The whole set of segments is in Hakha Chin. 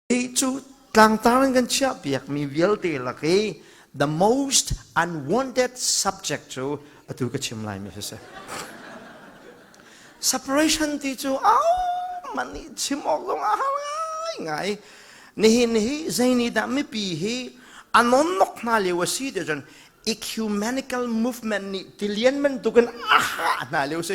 Hi cu tlangtar in kan chiahpiakmi vialte lak i the most unwanted subject cu atu ka chim laimi si si. Separation ti cu au man nih chim awk zong a har ngaingai. Nihin hi zei nih dah mipi hi a nonnok hna lio a si ti cun ecumenical movement nih tilian bantukin a hah hna lio si.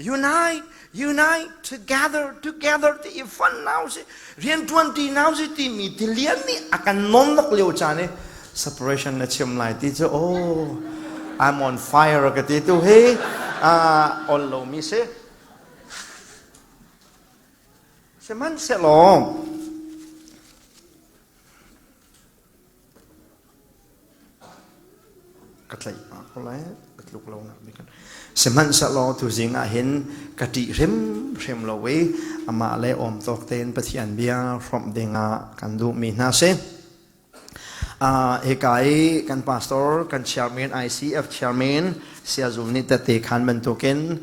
Unite, unite, together, together ti i fun nau si, rianṭuan ti nau si timi tilian nih a kan nonnok lio caan i separation na chim lai ti cu oh I'm on fire ka ti tu hi on lomi si. Sihmanhsehlaw Ka tlaih pah ko lai, ka tluk lo nak bik. Sihmanhsehlaw tuzing ah hin ka ṭih hrimhrim lo i amah le awm tawk tein Pathian bia hrawmh dingah kan duhmi hna si. Hika i kan pastor, kan chairman, ICF chairman, Siazum nih tette khan bantukin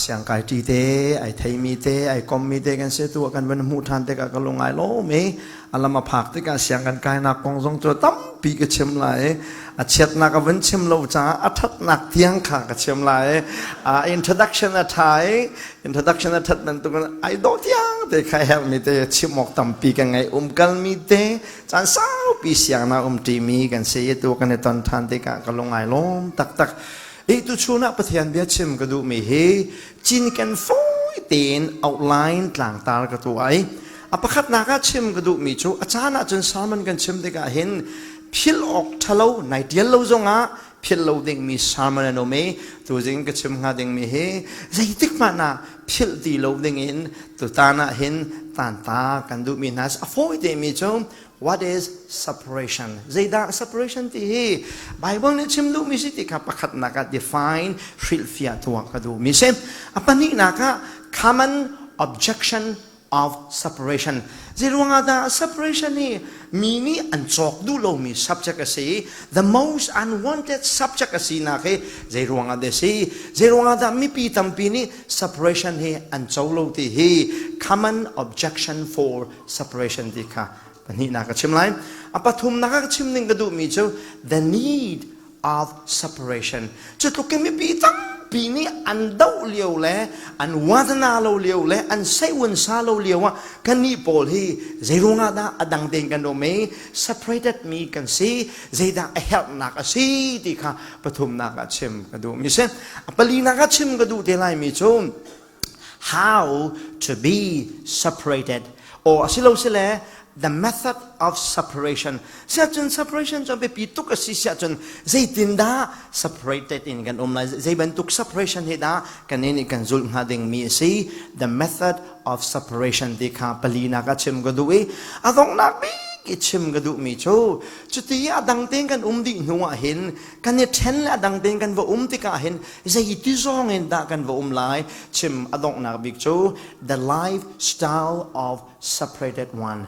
siangkai ṭi te, ai theimi te, ai kommi te kan si tu kan van hmuh ṭhan tikah ka lung ai lawm i a lam a phak tikah siang kan kainak kong zong cu tampi ka chim lai. A chiatnak a vun chim lo caah a ṭhatnak tiang kha ka chim lai. Introduction a ṭha i introduction a ṭhat bantukin ai dawh tiang te kha herhmi te chim awk tampi ka ngei. Umkalmi te caan saupi siang na um ṭimi kan si i tu kan i ton ṭhan tikah ka lung ai lawm taktak. I tuchun ah Pathian bia chim ka duhmi hi cinken fawi tein outline tlangtar ka tuah i a pakhatnak ah chim ka duhmi cu a caan ahcun sermon kan chim tikah hin philh awk ṭhalo nai ṭial lo zongah philh lo dingmi sermon an um i tuzing ka chim hnga dingmi hi zeitik hmanh ah philh ti lo dingin tutan ah hin tanta kan duhmi hna a fawi temi cu What is separation? Zeidah separation ti hi Bible nih chim duhmi si ti kha pakhatnak ah define hrilhfiah tuah ka duhmi si. A pahnihnak ah common objection of separation. Zeiruangah dah separation hi mi nih an cawk duh lomi subject a si. The most unwanted subject a sinak hi zeiruangah dah si? Zeiruangah dah mipi tampi nih separation hi an co lo ti hi common objection for separation ti kha pahnihnak ka chim lai. A pathumnak ah ka chim ning ka duhmi cu the need of separation. Cu tluk in mipi tampi nih an doh lio le an wadana lo lio le an seiun sa lo lio ah kannih pawl hi zeiruangah dah a dang tein kan um i separated mi kan si zeidah a herhnak a si ti kha pathumnak ah chim ka duhmi si. A palinak ah chim ka duh te laimi cu how to be separated or asilo sile the method of separation siahcun separation cu biapi tuk a si siahcun zeitindah separated in kan um lai zei bantuk separation hi dah kan nih kan zulh hnga ding mi a si the method of separation ti kha palinak ah chim ka duh i a donghnak bik i chim ka duhmi cu cuti a dang tein kan um dih hnu ah hin kan i ṭhen le a dang tein kan va um tikah hin zeiti zong in dah kan va um lai chim a donghnak bik cu the lifestyle of separated one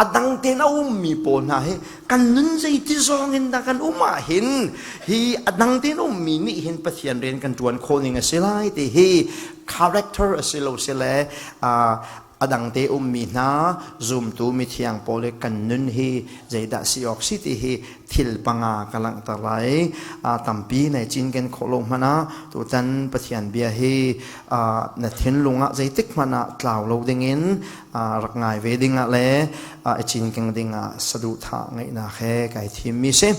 a dang tein a ummi pawl hna hi kan nun zeiti zong in dah kan um ah hin hi a dang tein ummi nih hin Pathian rian kan ṭuan khawh ning a si lai ti hi character a si lo si le a dangte ummi hna zumtu mithiang pawl i kan nun hi zeidah si awk si ti hi thil panga ka langhter lai. Tampi nai cinken khawh lo hmanh ah tutan Pathian bia hi na thinlung ah zeitik hmanh ah tlau lo dingin rak ngai ve dingah le i cinkeng dingah saduhthah ngeihnak he kai thimmi si.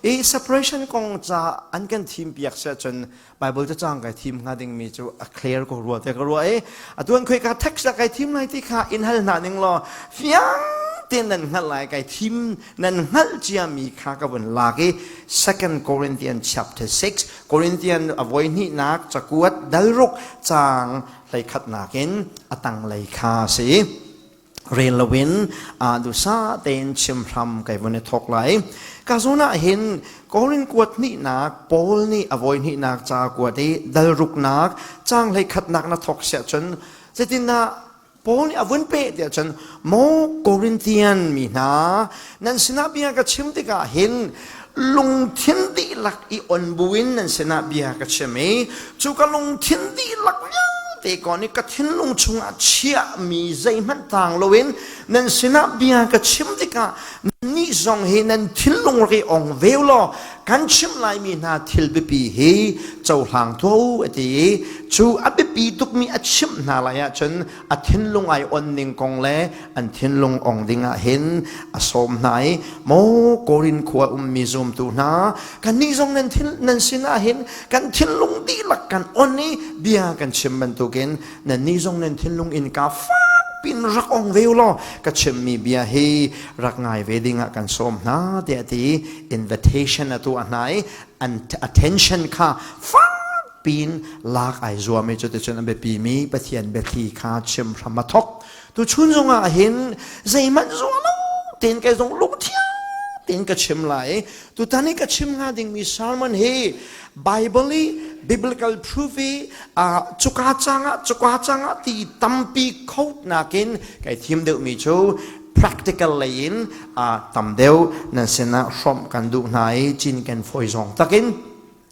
I separation kong ca an kan thim piak si ahcun Bible cacang kai thim hnga dingmi cu a clear ko rua te ka ruah i atuan khoi ka text kai thim lai ti kha in hal hna ning law fiang tein nan hngalh lai kai thim nan hngalh ciami kha ka vun lak i Second Corinthians chapter 6 Corinthian a voi hnihnak cakuat dalruk caang hleikhatnak in a tanglei kha si rel loin duhsah tein chim hram kai vun i thawk lai. Ka zawn ah hin Korin kuat hnihnak Paul nih a voi hnihnak ca kuat i dalruknak caang hleikhatnak na thawk siah cun zeitindah Paul nih a vun peh tiah cun maw Corinthian mi hna nan sinah bia ka chim tikah hin lungthin dihlak i on buin nan sinah bia ka chim i cu ka lungthin dihlak vialte. te ko nih ka thinlung chungah chiahmi zeihmanh tang loin nan sinah bia ka chim tikah nih zong hi nan thinlung rak i ong ve law kan chim laimi hna thil biapi hi cohlang tuah u a ti i cu a biapi tukmi a chimh hna lai ahcun a thinlung ai on ning kong le an thinlung ong ding ah hin a sawm hna i maw Korin khua ummi zumtu hna kannih zong nan thin nan sinah hin kan thinlung dihlak kan on i bia kan chim bantukin nannih zong nan thinlung in ka fak pin rak ong ve law ka chimmi bia hi rak ngai ve ding ah kan sawm hna tiah ti invitation a tuah hna i an attention kha fak pin lak ai zuam i cuticun a biapi mi Pathian biathli kha chim hram a thok tu chun zongah hin zeihmanh zuah lo tein kai zong lungthiang tein ka chim lai tutan i ka chim hnga dingmi sermon hi Bible i biblical proof i cuka cangah cuka cangah ti tampi quote nakin kai thim deuhmi cu practical lei in tam deuh nan sinah hrawmh kan duh hna i cin kan fawi zong takin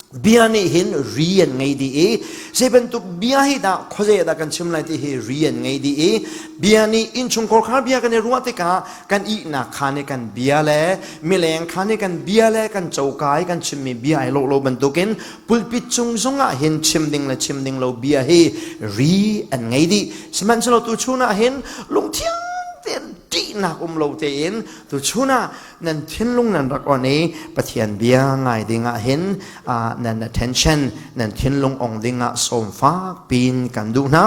bia nih hin ri an ngei dih i zei bantuk bia hi dah khuazei dah kan chim lai ti hi ri an ngei dih i bia nih innchungkhar khar bia kan i ruah tikah kan ihnak khaan i kan bia le mileng khaan i kan bia le kan coka i kan chimmi bia ai lawh lo bantukin pulpit cung zongah hin chim ding le chim ding lo bia hi ri an ngei dih. Sihmanhsehlaw tu chun ah hin lungthiang tein ṭihnak um lo tein tu chun ah nan thinlung nan rak on i Pathian bia ngai ding ah hin nan attention nan thinlung ong ding ah sawm fak pin kan duh hna.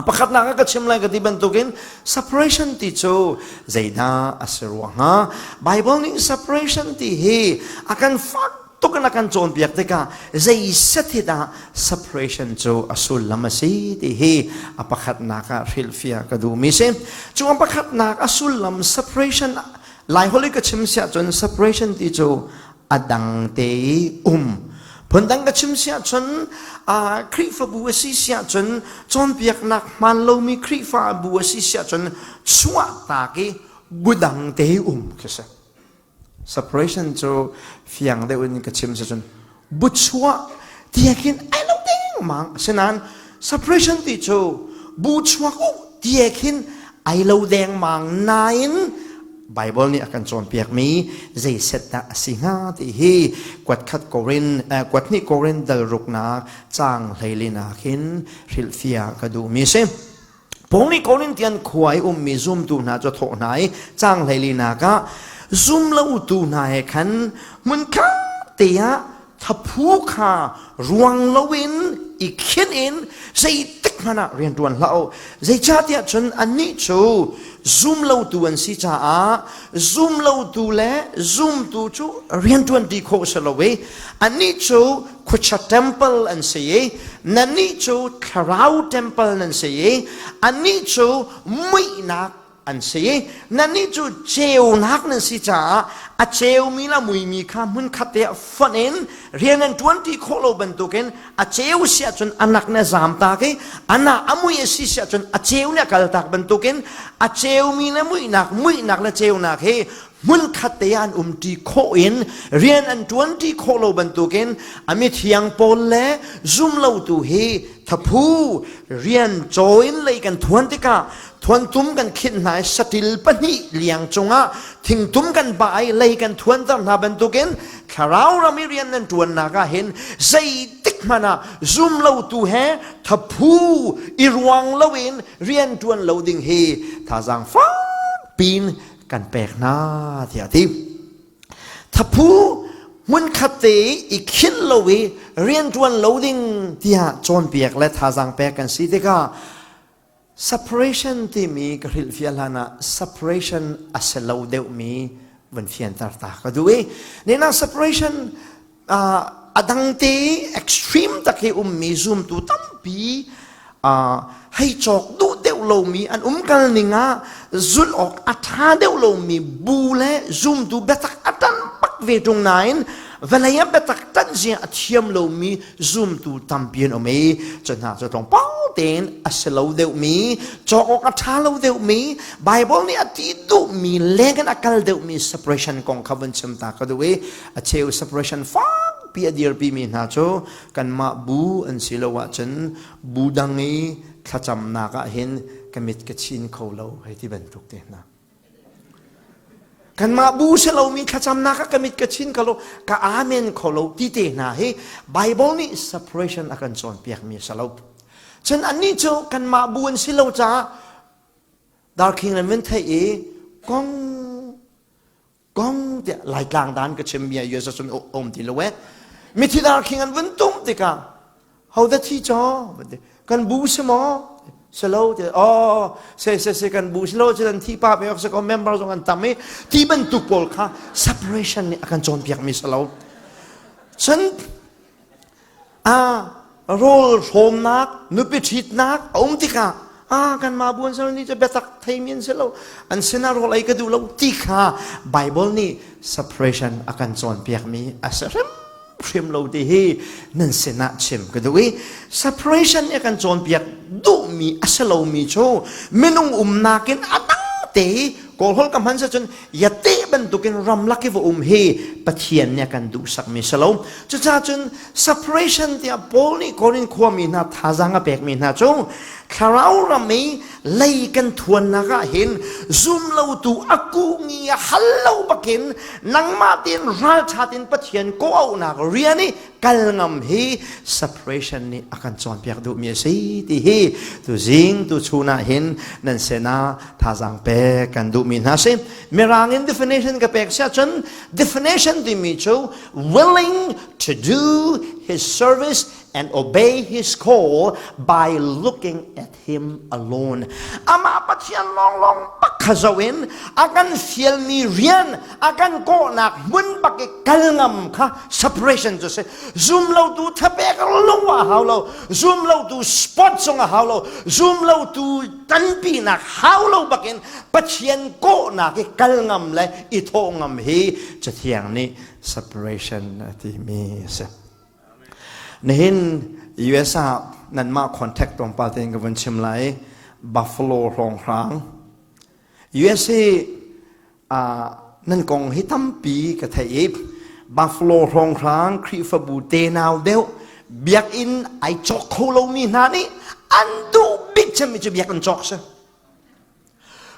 A pakhatnak ah ka chim lai ka ti bantukin separation ti cu zeidah a si rua hnga? Bible nih separation ti hi a kan fak tuk in a kan cawnpiak tikah zei set hi dah separation cu a sullam a si ti hi a pakhatnak ah hrilhfiah ka duhmi si. Cu a pakhatnak a sullam separation Laiholh i ka chim siah cun separation ti cu a dang te i um. Phundang ka chim siah cun Khrihfabu a si siah cun cawnpiaknak hmaan lomi Khrihfabu a si siah cun chuahtak i bu dang te i um khi si. Separation cu fiang deuh in ka chim si cun buchuah ti khin ai lo dengmang. Asinain separation ti cu bu chuak u ti khin ai lo dengmang nain Bible nih a kan cawnpiakmi zei set dah a si hnga ti hi kuatkhat Korin kuathnih Korin dal ruknak caang hleilinak hin hrilhfiah ka duhmi si. Paul nih Korintian khua i ummi zumtu hna cu a thawh hna i caang hleilinak ah zum lotu hna he khan hmunkhat te ah thaphu kha ruang loin i khinh in zeitik hmanh ah rian ṭuan hlah u. Zeicahtiah cun annih cu zum lotu an si caah zum lotu le zumtu cu rian ṭuanṭi khawh si lo i annih cu khuacha temple an si i nannih cu thlarau temple nan si i annih cu muihnak an si i nannih cu ceunak nan si caah a ceumi le muimi kha hmunkhat te ah fonh in rian an ṭuanṭi khawh lo bantukin a ceu si ahcun anak nih a zamtak i ana a mui a si si ahcun a ceu nih a kaltak bantukin a ceumi le muihnak muihnak le ceunak hi hmunkhat te ah an umṭi khawh in rian an ṭuanṭi khawh lo bantukin a mithiang pawl le zumlotu hi thaphu rian caw in lei kan thuan tikah thuantum kan khinh hna i saṭil pahnih liang cungah thingtum kan bah i lei kan thuanter hna bantukin thlarau ram i rian nan ṭuannak ah hin zeitik hmanh ah zumlotu he thaphu i ruang loin rian ṭuan lo ding hi thazaang fak pin kan pek hna tiah a ti. Thaphu hmunkhat te i khinh lo i rianṭuan lo ding tiah cawnpiak le thazaang pek kan si tikah separation timi ka hrilhfiah hlan ah separation a si lo deuhmi vun fianter ta ka duh i nina separation a dang te extreme tak hi ummi zumtu tampi hei cawk duh deuh lomi an umkal ning ah zulh awk a ṭha deuh lomi bu le zumtu biatak a ṭan bak ve ṭung nain vawlei ah biatak ṭanh zia a thiam lomi zumtu tampi an um i cu hna cu tlawmpal tein a si lo deuhmi cawk awk a ṭha lo deuhmi Bible nih a ti duhmi leng in a kal deuhmi separation kong kha vun chim ta ka duh i a cheu separation fak. tampi a dirpimi hna cu kanmah bu an si lo ahcun bu dang i thlacamnak ah hin ka mit ka chin kho lo hei ti bantuk te hna. Kanmah bu si lomi thlacamnak ah ka mit ka chin kho lo, ka amen kho lo ti te hna hi Bible nih separation a kan cawnpiakmi a si lo. Cun annih cu kanmah bu an si lo caah darkhing nan van theih i kong kong tiah Laitlang dan ka chim mi ah US cun um ti lo eh. Mithi darkhing an vun tum tikah ho dah thi caw kan bu si maw si lo ti oh se se se kan bu si lo cu an thi pa pe ok se ko member zong an tam i ti bantuk pawl kha separation nih a kan cawnpiak mi si lo. Cun a rawl hrawmnak nupi ṭhitnak a um tikah a kanmah bu an si lo ni cu biatak theimi an si lo an sinah rawl ei ka duh lo ti kha Bible nih separation a kan cawnpiakmi a si hrimhrim lo ti hi nan sinah chim ka duh i separation nih a kan cawnpiak duhmi a si lomi cu minung umnak in a dang te Kawlholh ka hman cun yate bantukin ramlak i va um hi Pathian nih a kan duhsakmi si lo. Cucaah cun separation tiah Paul nih Korin khuami hna thazaang a pekmi hna cu thlarau ram i lei kan thuannak ah hin zum lotu a kungi a hal lo bakin nangmah tein ralṭha tein Pathian kawh-auhnak rian i kal ngam hi separation nih a kan cawnpiak duhmi a si ti hi tuzing tuchun ah hin nan sinah thazaang pek kan duhmi hna si. Mirang in definition ka pek siah cun definition timi cu willing to do his service and obey his call by looking at him alone. Amah Pathian lawnglawng bak kha zoh in a kan fialmi rian, a kan kawhnak hmun bak i kal ngam kha separation cu si. Zum lotu thapek lung a hau lo, zum lotu sport zong a hau lo, zum lotu tanpinak hau lo bakin Pathian kawhnak i kal ngam le i thawh ngam hi Cathiang nih separation a timi a si. Nihin US ah nanmah contact tlawmpal tein ka vun chim lai. Buffalo hrawnghrang. US hi nan kong hi tampi ka theih i Buffalo hrawnghrang Khrihfabu tenau deuh biakinn ai cawk kho lomi hna nih an duh bik cemmi cu biakinn cawk si.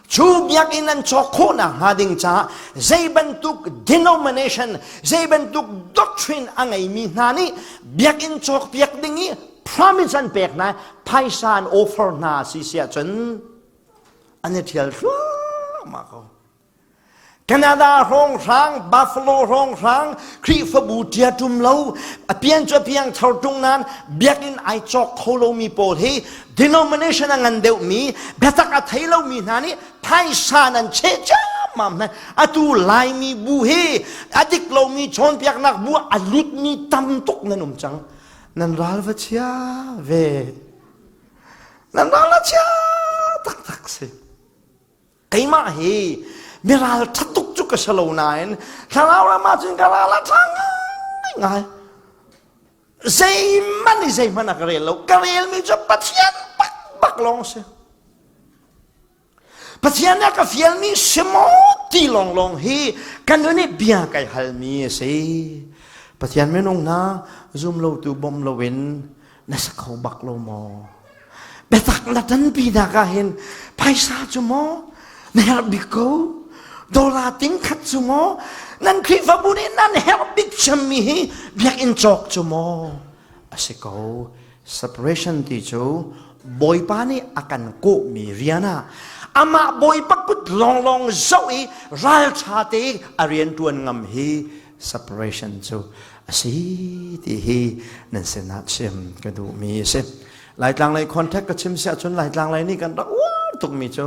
Cu biakinn an cawk khawhnak hnga ding caah zei bantuk denomination, zei bantuk doctrine a ngeimi hna nih biakinn cawkpiak ding i promise an pek hna, phaisa an offer hna si si ahcun an i ṭhial thluahmah ko. Canada hrawnghrang, Buffalo hrawnghrang, Khrihfabu ṭia ṭum lo, a pian cu a piang thar ṭung nain biakinn ai cawk kho lomi pawl hi denomination a ngan deuhmi, biatak a thei lomi hna nih phaisa nan cheh ciammam hna. Atu Laimi bu hi a dik lomi cawnpiaknak bu a lutmi tam tuk nan um cang. Nan ral va chia ve. Nan ral a chia taktak si. Keimah hi miral ṭha tuk cu ka si lo nain thlarau ram ahcun ka ral a ṭha ngaingai. Zeihmanh i zeihmanh a ka rel lo. Ka relmi cu Pathian bakbak lawng si. Pathian nih a ka fialmi si maw ti lawnglawng hi ka nun i bia kai halmi a si. Pathian minung hna zum lotu bawmh loin na sa kho bak lo maw? Biatak na ṭanpinak ah hin phaisa cu maw na herh bik ko? Dollar ting khat cu maw nan Khrihfabu nih nan herh bik cemmi hi biakinn cawk cu maw a si ko? Separation ti cu Bawipa nih a kan kawhmi rian ah amah Bawipa kut lawnglawng zoh i ralṭha te a rian ṭuan ngam hi separation cu a si ti hi nan sinah chim ka duhmi a si. Laitlang lei contact ka chim si ahcun Laitlang lei nih kan rak uar tukmi cu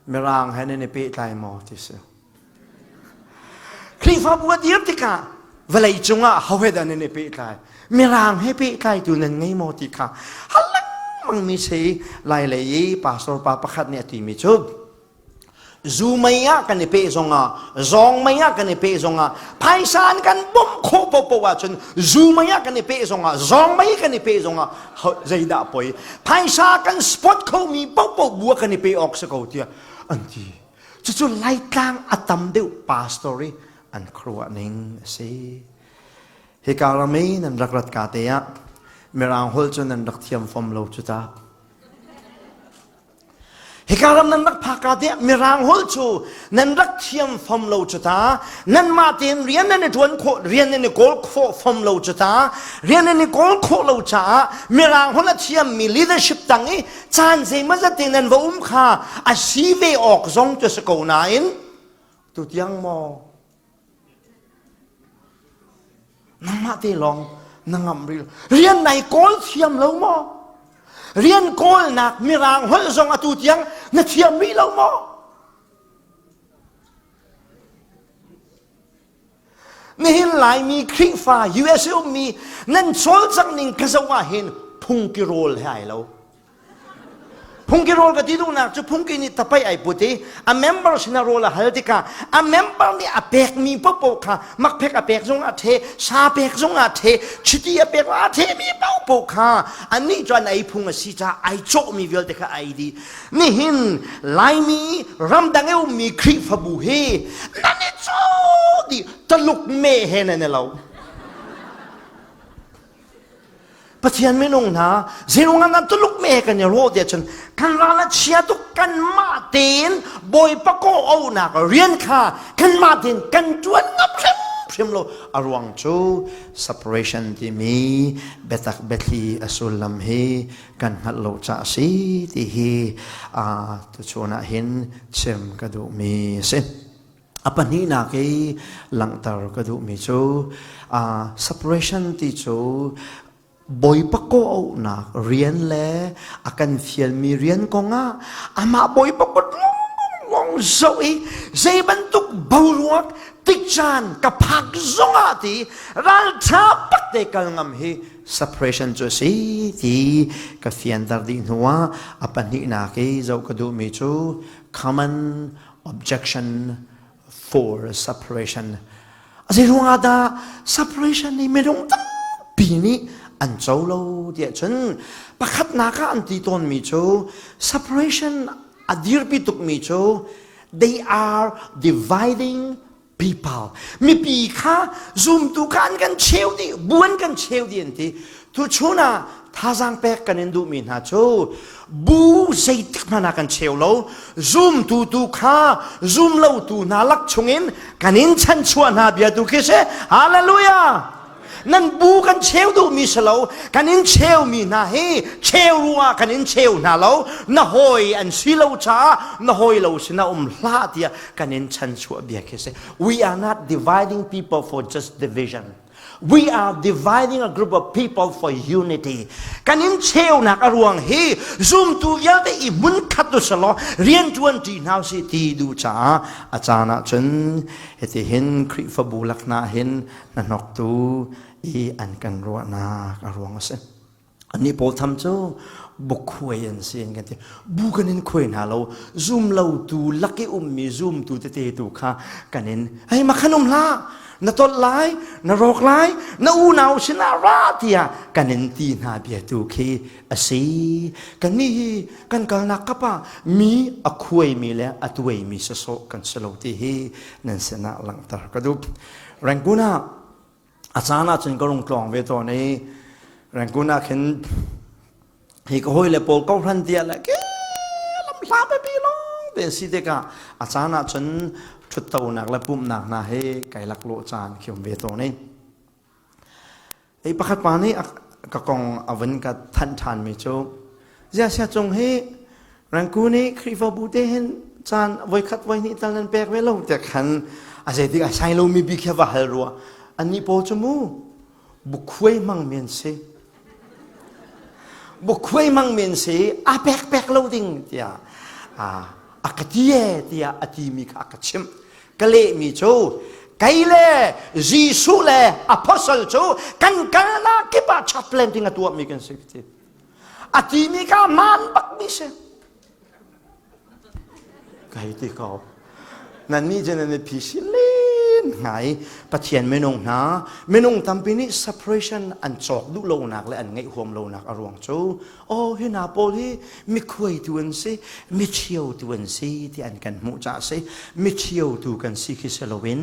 Mirang he nan i pehtlai maw ti si. Khrihfabu a dir tikah vawlei cungah ho he dah nan i pehtlai? Mirang he pehtlaitu nan ngei maw ti kha hal lengmang mi si Lai lei i pastor pa pakhat nih a timi cu Zu mei ah kan i peh zongah, zawng mei ah kan i peh zongah, phaisa an kan bawmh khawh paohpaoh ahcun zu mei ah kan i peh zongah, zawng mei kan i peh zongah zeidah poi? Phaisa kan spot khomi paohpaoh bu ah kan i peh awk si ko tiah an ti. Cucu Laitlang a tam deuh pastor i an khuaruah ning a si. Hika ram i nan rak rat ka te ah Mirang holh cu nan rak thiam fom lo cu ta. Hika ram nan rak phak ka te ah Mirang holh cu nan rak thiam fom lo cu ta. Nanmah tein rian nan i ṭuan khawh, rian nan i kawl khawh fom lo cu ta. Rian nan i kawl khawh lo caah Mirang holh a thiammi leadership tang i caan zeimawzat te nan va um kha a si ve awk zong cu si ko nain tutiang maw Nangmah te lawng na ngamh rih rian nai kawl thiam lo maw? Rian kawlnak mirang holh zong atu tiang na thiam rih lo maw? Nihin Laimi Khrihfa USA ummi nan cawlcangh ning ka zoh ah hin phungki rawl he ai lo. Phungki rawl ka ti duhnak cu phungki nih tapai ai put i a member sinah rawl a hal tikah a member nih a pekmi paohpaoh kha makphek a pek zong ah the, sa pek zong ah the, chiti a pek a themi paohpaoh kha annih cu an ei phung a si caah ai cawhmi vialte kha ai dih. Nihin Laimi ramdang i ummi Khrihfabu hi nan i caw dih Taluk meh he nan i lo. Pathian minung hna zeiruang ah Tuluk me kan i rawh tiah cun kan ral a chia tuk kanmah tein Bawipa kawh auhnak rian kha kanmah tein kan ṭuan ngam hrimhrim lo a ruang cu separation timi biatak biathli a sullam hi kan hngalh lo caah a si ti hi tuchun ah hin chim ka duhmi a si. A pahnihnak i langhter ka duhmi cu separation ti cu Bawipa kawhauhnak rian le a kan fialmi rian kongah amah Bawipa kut lawng zoh i zei bantuk boruak tikcaan ka phak zongah ti ralṭha bak te kal ngam hi separation cu a si ti ka fianter dih hnuah a pahnihnak i zoh ka duhmi cu common objection for separation. A zei ruangah dah separation nih minung tampi nih an co lo tiah cun pakhatnak ah an ti tawnmi cu separation a dirpi tukmi cu they are dividing people. Mipi kha zumtu kha an kan cheu dih, bu an kan cheu dih an ti. Tuchun ah thazaang pek kan in duhmi hna cu bu zeitik hmanh ah kan cheu lo zumtu tu kha zum lotu hna lak chungin kan in chanchuah hna bia tu khi si hallelujah nan bu kan cheu duhmi si lo kan in cheumi hna hi cheu ruangah kan in cheu hna lo na hawi an si lo caah na hawi lo sinah um hlah tiah kan in chanchuah bia khi si we are not dividing people for just division We are dividing a group of people for unity. Kan in cheunak a ruang hi zumtu vialte i hmun khat tu selaw rian ṭuan ṭi hna usih ti duh caah a caan ah cun hiti hin Khrihfabu lakna hin hnahnoktu i an kan ruahnak a ruang a si. Annih pawl tham cu bukhuai an si an kan ti. Bu kan in khuai hna lo. Zum lo tu lak i ummi zumtu tete tu kha kan in hei makhan um hlah na tolh lai na rawk lai na unau sinah ra tiah kan in ti hna bia tu khi a si. Kannih hi kan kalnak kap ah mi a khuaimi le a tuaimi sawsawh kan si lo ti hi nan sinah langhter ka duh. Rangoon ah A caan ah cun ka rung tlawng ve tawn i Rangoon ah khin hi ka hawile pawl kohhran tiah le ke lam hla pipi lawng te si tikah a caan ah cun ṭhuttonak le pumhnak hna hi kai laklawh caan khi um ve tawn i ei pakhat pa nih ka kong a vun ka thanh ṭhanmi cu Ziah cung hi Rangoon i Khrihfabu te hin caan voikhat voihnih tal nan pek ve lo tiah khan a zeitik a sai lomi bik hi va hal rua. Annih pawl cu mu bukhuai hmang men si. Bukhuai hmang men si a pek pek lo ding tiah a ka ti e tiah a timi kha a ka chimh. Ka lehmi cu kei le Jesuh le apostle cu kan kalnak kip ah chaplain ding a tuahmi kan si ti. A timi kha hmaan bakmi si. Kai ti ko. Nannih cu nan i phisi len ngai. Pathian minung hna, minung tampi nih separation an cawk duh lonak le an ngeih huam lonak a ruang cu, oh hi hna pawl hi mikhuaitu an si, michiotu an si ti an kan hmuh caah si. Michiotu kan si khi si loin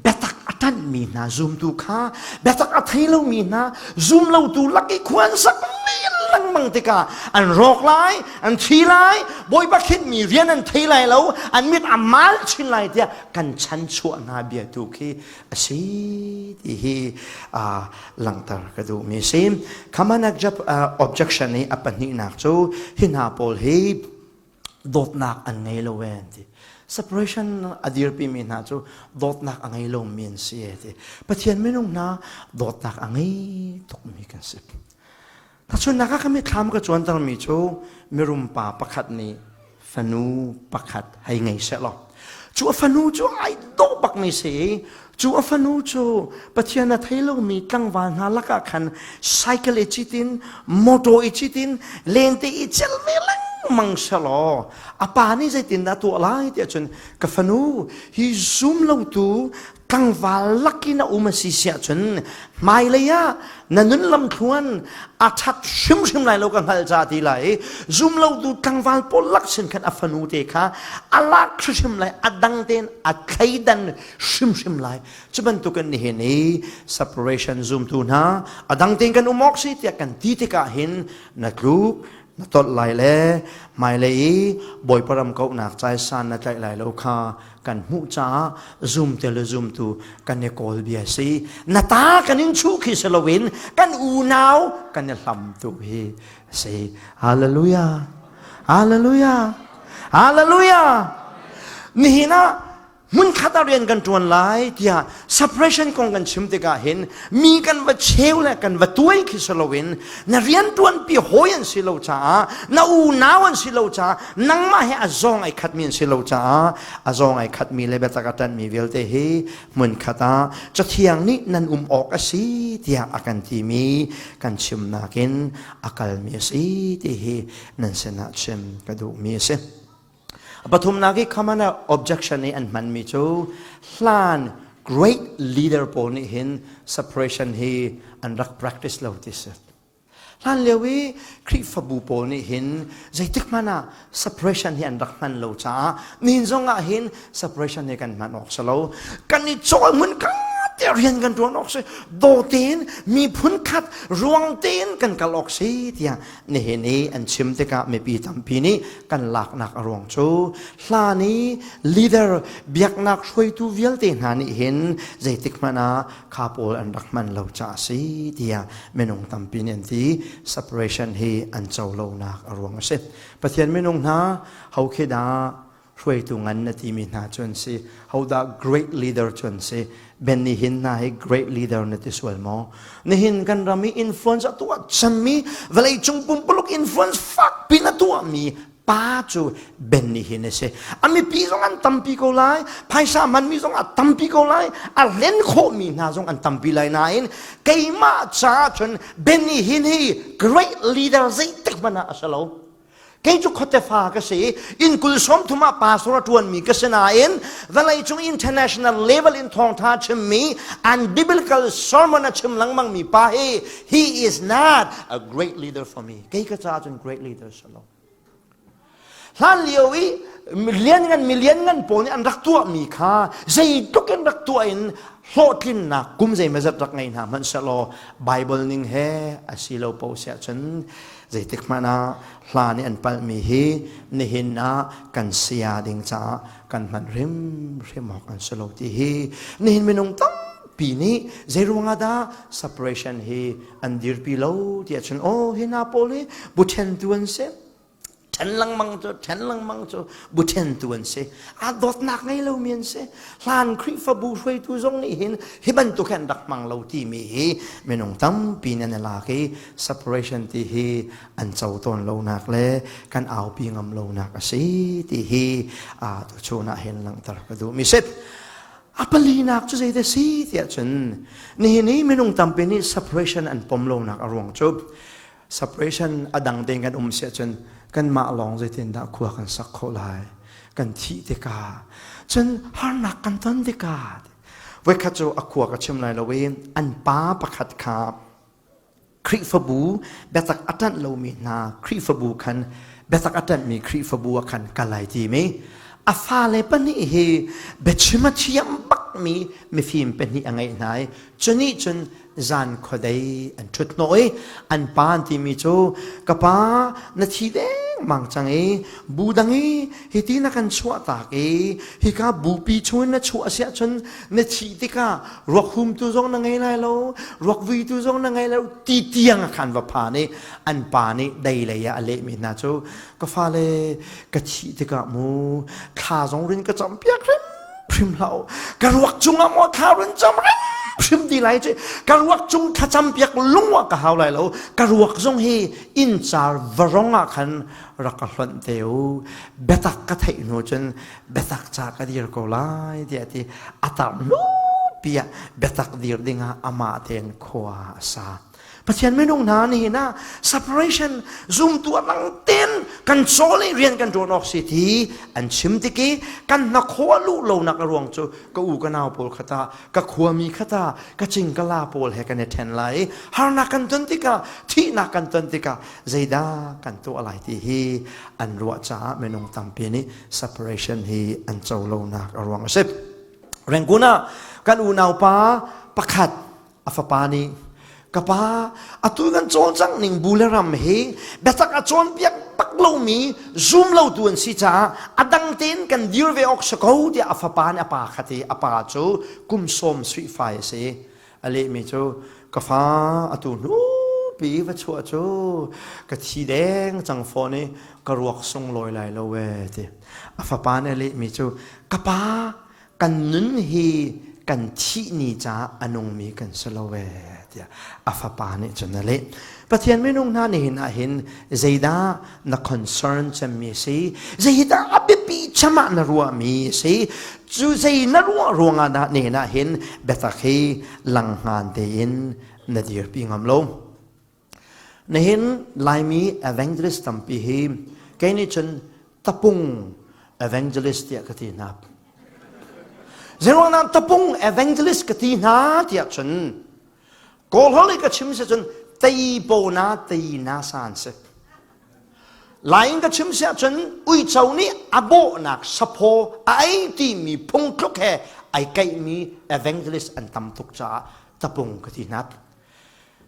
biatak a. ṭanhmi hna zumtu kha biatak a thei lomi hna zum lotu lak i khua an sak lengmang tikah an rawk lai, an thi lai, Bawipa khinhmi rian an thei lai lo, an mit a mal chin lai tiah kan chanchuah hna bia tu khi a si ti hi langhter ka duhmi a si. Common objection i a pahnihnak cu hi hna pawl hi dawtnak an ngei lo e an ti. Separation a dirpimi hna cu dawtnak a ngei lomi an si e ti. Pathian minung hna dawtnak a ngei tukmi kan si. Tahchunhnak ah ka mitthlam ka cuantermi cu mirum pa pakhat nih fanu pakhat hei ngei sehlaw cu a fanu cu ai dawh bakmi si i cu a fanu cu Pathian a thei lomi tlangval hna lakah khan cycle i cit in motor i cit in lente i cel ve lengmang sehlaw a pa nih zeitindah tuah lai tiah cun ka fanu hi zum lotu tlangval lakin a um a si siah cun hmailei ah na nun lamthluan a ṭhat hrimhrim lai lo ka hngalh ca ti lai zum lotu tlangval pawl lak sin khan a fanu te kha a lak hrimhrim lai a dang tein a thleidan hrimhrim lai. Cu bantukin nihin i separation zumtu hna a dang tein kan um awk si tiah kan ti tikah hin na tluk na tolh lai le hmailei i Bawipa ram kauhnak caisan na tlaih lai lo kha kan hmuh caah zumte le zumtu kan i kawl bia si. Na ta kan in chuh khi si loin kan unau kan i hlam tu hi si. Hallelujah, hallelujah, hallelujah. Nihin ah hmunkhat ah rian kan ṭuan lai tiah separation kong kan chim tikah hin mi kan va cheu le kan va tuai khi si loin na rian ṭuanpi hawi an si lo caah, na unau an si lo caah, nangmah he a zawng ai khatmi an si lo caah a zawng ai khatmi le biatak a ṭanhmi vialte hi hmunkhat ah Cathiang nih nan um awk a si tiah a kan timi kan chimnak in a kalmi a si ti hi nan sinah chim ka duhmi a si. Pathumnak i common objection i an hmanmi cu hlan great leader pawl nih hin separation hi an rak practice lo ti si. Hlan lio i Khrihfabu pawl nih hin zeitik hmanh ah separation hi an rak hman lo caah nihin zong ah hin separation hi kan hman awk si lo. Kan i cawl hmun ka te rian kan ṭuan awk si. Daw tein miphun khat ruang tein kan kal awk si tiah nihin i an chim tikah mipi tampi nih kan laknak a ruang cu hlan i leader biaknak hruaitu vialte hna nih hin zeitik hmanh ah kha pawl an rak hman lo caah a si tiah minung tampi nih an ti. Separation hi an co lonak a ruang a si. Pathian minung hna ho khi dah hruaitu ngan na timi hna cu an si? Hodah great leader cu an si? Benny Hinn hna hi great leader na ti sual maw? Nihin kan ram i influence a tuah cemmi, vawleicung pumpuluk influence fak pin a tuahmi pa cu Benny Hinn a si. A mipi zong an tampi ko lai, phaisa manmi zong a tampi ko lai, a hlen khawhmi hna zong an tampi lai nain keimah caah cun Benny Hinn hi great leader zeitik hmanh ah a si lo. Kei cu khuatefa ka si i inn 33 ah pastor a ṭuanmi ka si nain vawleicung international level in thawngṭha chimmi an biblical sermon a chim lengmangmi pa hi he is not a great leader for me. Kei ka caah cun great leader si lo. Hlan lio i lianngan mi lianngan pawl nih an rak tuahmi kha zeitluk in rak tuah in hlawhtlinnak kum zeimazat rak ngei hna hmanh sehlaw Bible ning he a si lo paoh siah cun zeitik hmanh ah hla nih an palhmi hi nihin ah kan saya ding caah kan hman hrimhrim awk an si lo ti hi nihin minung tampi nih zei ruangah dah separation hi an dirpi lo ti ahcun aw hi hna pawl hi bu ṭhentu an si, ṭhen lengmang cu, ṭhen lengmang cu bu ṭhentu an si, aa dawtnak ngei lomi an si. Hlan Khrihfabu hruaitu zong nih hin hi bantuk hi an rak hmang lo timi hi minung tampi nan i lak i separation ti hi an co tawn lonak le kan aupi ngam lonak a si ti hi tuchun ah hin langhter ka duhmi si. A palinak cu zeidah si tiah cun nihin i minung tampi nih separation an pom lonak a ruang cu separation a dang tein kan um si ahcun kanmah lawng zeitindah khua kan sak khawh lai, kan thih tikah cun harnak kan ton tikah. Voikhat cu a khua ka chim lai lo i an pa pakhat kha Khrihfabu biatak a ṭanh lomi hna Khrihfabu khan, biatak a ṭanhmi Khrihfabu ah khan kal ai tim i a fale pahnih hi biachim a thiam bakmi. takmi mifim pahnih a ngeih hna i cu nih cun zan khuadei an ṭhut hnawh i an pa an timi cu ka pa na thi dengmang cang i bu dang i hiti na kan chuah tak i hika bupi chungin na chuah a si ahcun na thih tikah ruak humtu zong na ngei lai lo ruak vuitu zong na ngei lo ti tiang a khan va phan i an pa nih dei lei ah a lehmi hna cu ka fale ka thih tikah mu thla zong rin ka cam piak hrim hrim hlah u ka ruak cungah maw thla run cam hrim hrim ti lai ci ka ruak cung thlacam piak lung ah ka hau lai lo ka ruak zong hi inn car varong ah khan rak ka hlonh te u biatak ka theih hnu cun biatak ca ka dir ko lai tiah ti a tar hnu pi ah biatak dir dingah amah tein khua a sa. Pathian minung hna nihin ah separation zumtu a dang ten kan cawl i rian kan ṭuan awk si ti an chim tik i kan hnakhaw luh lonak a ruang cu ka u ka nau pawl khata ka khuami khata ka cing ka la pawl he kan i ṭhen lai i harnak kan ton tikah thihnak kan ton tikah zeidah kan tuah lai ti hi an ruah caah minung tampi nih separation hi an co lonak a ruang a si. Rangoon ah kan unaupa pakhat A fapa nih, Ka pa, atu kan cawlcangh ning bu le ram hi biatak a cawnpiak bak lomi zum lotu an si caah a dang tein kan dir ve awk si ko tiah a fapa nih a pa kha ti. A pa cu kum sawm suifai a si. A lehmi cu, ka fa, atu hnupi va chuah cu ka thi deng cang fawn i ka ruak sunglawi lai lo ee ti. A fapa nih a lehmi cu, ka pa, kan nun hi kan thih ni caah a nungmi kan si lo ee tiah a fapa nih cun a leh. Pathian minung hna nihin ah hin zeidah na concern cemmi si, zeidah a biapi cem ah na ruahmi si, cu zei na ruah ruangah dah nihin ah hin biatak hi langhngan tein na dirpi ngam lo. Nihin Laimi evangelist tampi hi kei nih cun tapung evangelist tiah ka ti hna. Zeiruang dah tapung evangelist ka ti hna tiah cun Kawl holh i ka chim si cun tei po na tei na san si. Lai in ka chim si ahcun uico nih a bawhnak saphaw a ei timi phungtluk he ai kaihmi evangelist an tam tuk caah tapung ka ti hna.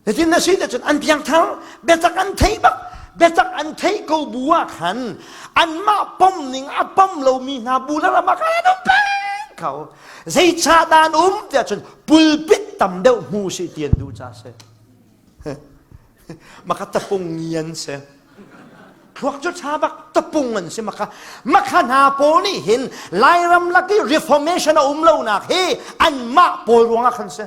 Zeitin na si cun an piangthar biatak an thei bak biatak an theih ko bu ah khan anmah pom ning a pom lomi hna bu le ram ah khan an um peng ko zeicah dah an um tiah cun pulpit tam deuh hmu si ti an duh ca si maka tapung ngian si thluak cu ṭha bak tapung an si maka makha hna pawl nih hin Lairam lak i reformation a um lonak hi anmah pawl ruangah khan si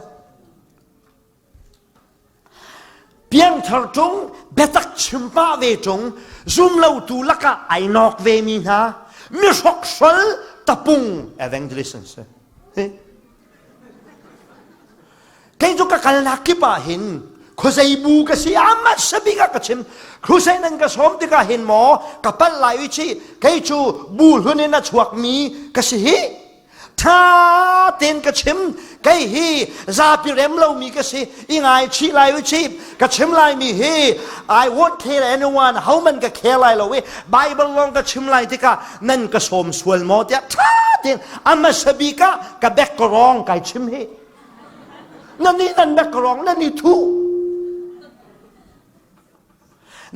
Piangthar ṭung, biatak chim pah ve ṭung, zumlotu lakah ai nawk vemi hna, mihrokhrol tapung evangelist an si. Kei cu ka kalnak kip ah hin khuazei bu ka si amat sabik ah ka chim crusade nan ka sawm tikah hin maw ka palh lai i chi kei cu bu hlun in a chuakmi ka si hi Ṭha tein ka chim kei hi zapi rem lomi ka si i ngaichih lai u chih ka chim laimi hi I won't care anyone homan ka care lai lo i Bible lawng ka chim lai tikah nan ka sawm sual maw tiah ṭha tein a hmasa bik ah ka bek ka rawng kai chim hi nan nih nan bek ka rawng nan i thuh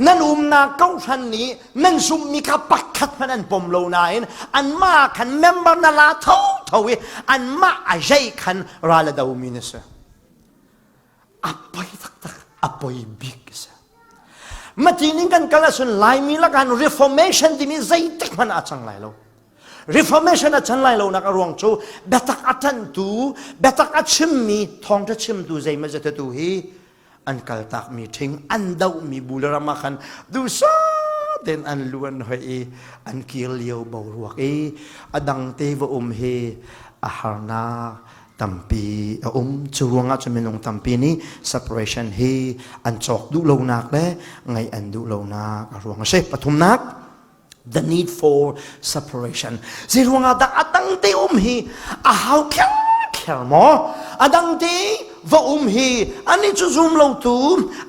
Nan umnak kohhran nih nan zumhmi kha pakhat hmanh an pom lo nain anmah khan member na la thotho i anmah a zei khan ral a domi na si. A poi taktak, a poi bik a si. Mati ning kan kal ahcun Laimi lakah Reformation timi zeitik hmanh ah a cang lai lo. Reformation a chan lai lo nak a ruang cu biatak a ṭanhtu, biatak a chimmi, thawngṭha chimtu zeimaw zat tu hi an kaltakmi ṭhing an dohmi bu le ram ah khan duhsah tein an lu an hoih i an kir lio boruak i a dang te va um hi a harnak tampi a um cu ruangah cun minung tampi nih separation hi an cawk duh lonak le ngaih an duh lonak a ruang a si pathumnak the need for separation zei ruangah dah a dang te um hi a hau kher kher maw a dang te va um hi ani cu zum lo tu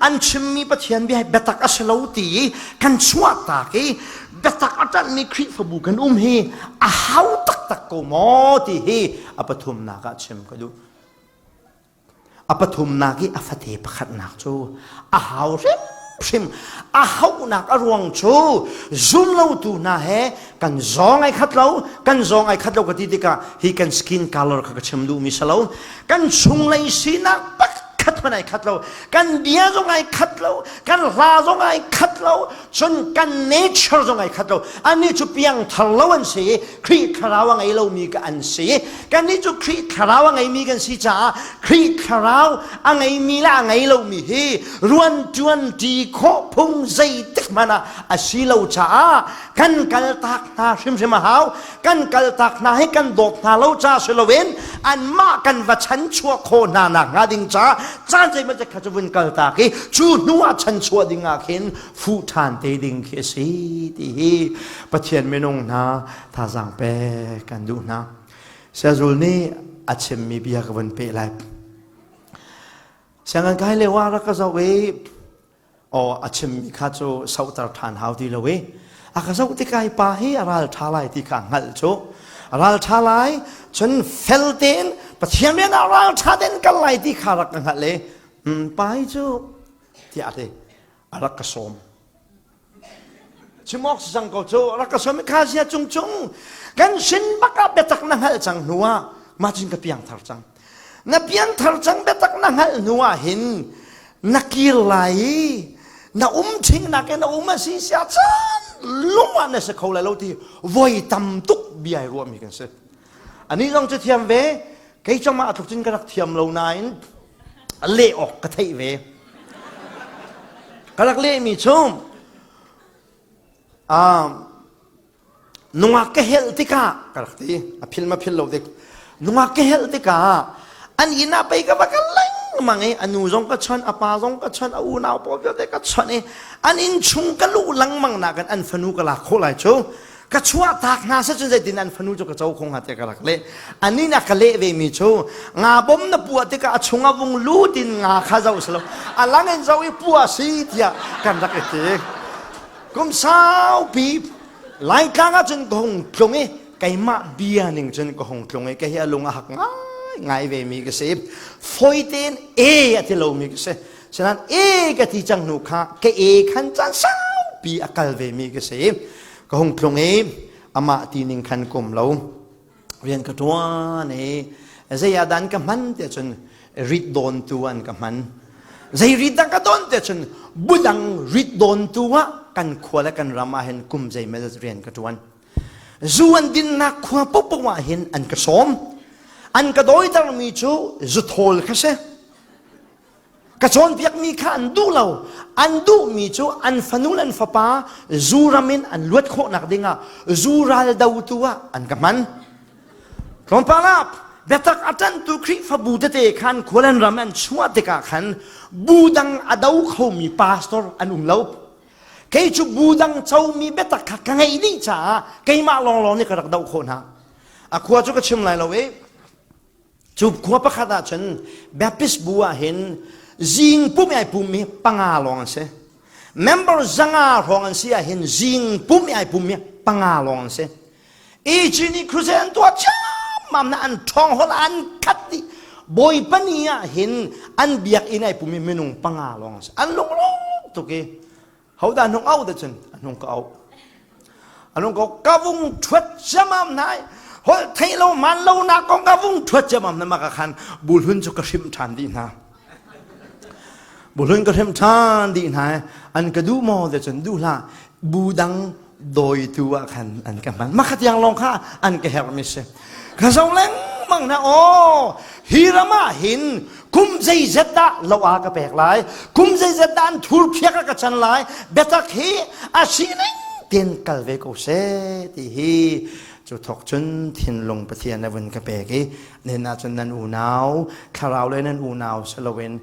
an chimmi pathian bia biatak a si lo ti kan chuah tak i. biatak a ṭanhmi Khrihfabu kan um hi a hau taktak ko maw ti hi a pathumnak ah chim ka duh. A pathumnak i a fate pakhatnak cu a hau hrimhrim. A hauhnak a ruang cu zumlotu hna he kan zawng ai khat lo, kan zawng ai khat lo ka ti tikah hi kan skin color kha ka chim duhmi si lo. Kan chunglei sinak pakhat hmanh ai khat lo. Kan bia zong ai khat lo, kan hla zong ai khat lo, cun kan nature zong ai khat lo. Annih cu piangthar lo an si i Khrih thlarau a ngei lomi ka an si. Kannih cu Khrih thlarau a ngeimi kan si caah Khrih thlarau a ngeimi le a ngei lomi hi ruanṭuan ṭi khawh phung zeitik hmanh ah a si lo caah kan kaltak hna hrimhrim a hau. Kan kaltak hna hi kan dawt hna lo ca si loin anmah kan va chanchuah khawh hna nak hnga ding caah caan zeimawzat kha cu vun kaltak i cu hnu ah chanchuah ding ah khin fuh ṭhan te ding khi a si ti hi Pathian minung hna thazaang pek kan duh hna. Siazul nih a chimmi bia ka vun peh lai. Sianginn kai lio ah rak ka zoh i aw a chimmi kha cu sohter ṭhan hau ti lo i a ka zoh tikah hi pa hi a ral ṭha lai ti kha hngalh cu a ral ṭha lai cun fel tein Pathian rian ah ral ṭha tein kal lai ti kha rak ka hngalh i pa hi cu tiah a ti a rak ka sawm chim awk si cang ko cu rak ka sawm kha sia cung cung kan sin bak ah biatak na hngalh cang hnu ah mah cun ka piangthar cang na piangthar cang biatak na hngalh hnu ah hin na kir lai i na um thing nak in na um a si sia chan lung ah na si kho lai lo ti voi tam tuk bia i ruahmi kan si ani zong cu thiam ve kei cong ah a tluk cun ka rak thiam lo nain leh awk ka theih ve ka rak lehmi cu nungak ka helh tikah ka rak ti a phil ma phil lo dik nungak ka helh tikah an inn ah pei ka va kal lengmang i a nu zong ka chawnh a pa zong ka chawnh a unau pawl vialte ka chawnh i an inn chung ka luh lengmang nakin an fanu ka lak khawh lai cu ka chuah tak hna seh cun zeitin an fanu cu ka co kho hnga tiah ka rak leh ani na ka leh ve mi cu nga bom na puah tikah a chung a vung lut in nga kha zoh silo a lang in zoh i puah si tiah kan rak i ti kum saupi laitlang ah cun ka hung tlung i keimah bia ning cun ka hung tlung i ka hi a lung a hak ngai ngai ve mi ka si foi tein e a ti lomi ka si Sinan e ka ti cang hnu kha ka e khan caan saupi a kal ve mi ka si. Ka hung tlung i amah ti ning khan kum lo. Rian ka ṭuan i zei ah dan ka hman tiah cun rit dawntu an ka hman. Zei rit dah ka dawn tiah cun budang rit dawntu ah kan khua le kan ram ah hin kum zeimel rian ka ṭuan. Zu an dinnak khua paohpaoh ah hin an ka sawm. An ka dawitermi cu zuthawl kha si. Ka cawnpiakmi kha an duh lo. An duhmi cu an fanu le an fapa zu ram in an luat khawhnak dingah zu ral dotu ah an ka hman. Tlawmpal ah biatak a ṭanhtu Khrihfabu tete khan khual an ram an chuah tikah khan bu dang a do khomi pastor an um lo. Kei cu bu dang comi biatak kha ka ngeih dih caah keimah lawnglawng nih ka rak doh khawh hna. A khua cu ka chim lai lo i Cu khua pakhat ah cun Baptist bu ah hin zing pum ai pum mi panga lawng an si. Member zanga hrawng an si ah hin zing pum ai pum mi panga lawng an si. EG nih crusade an tuah ciammam na an ṭhawng hol an khat dih. Bawipa ni ah hin an biakinn ai pum mi minung panga lawng an si. An lunglawm tuk i Hodah hnung au te cun a hnung ka au. A hnung ka ka vung ṭhuat ciamam hna i holh theih lo man lo nak kong ka vung ṭhuat ciamam hna maka khan bulhun cu ka hrimh ṭhan dih hna. Bulhun ka hrimh ṭhan dih hna i an ka duh maw te cun duh hlah bu dang dawitu ah khan an ka hman. Makha tiang lawng kha an ka herhmi si. Ka zoh lengmang hna aw hi ram ah hin kum zeizat dah lo a ka pek lai kum zeizat dah an thur phiak a ka chan lai biatak hi a sining ten kal ve ko seh ti hi cu thok cun thinlung Pathian a vun ka pek i nen ah cun nan unau thlarau le nan unau siloin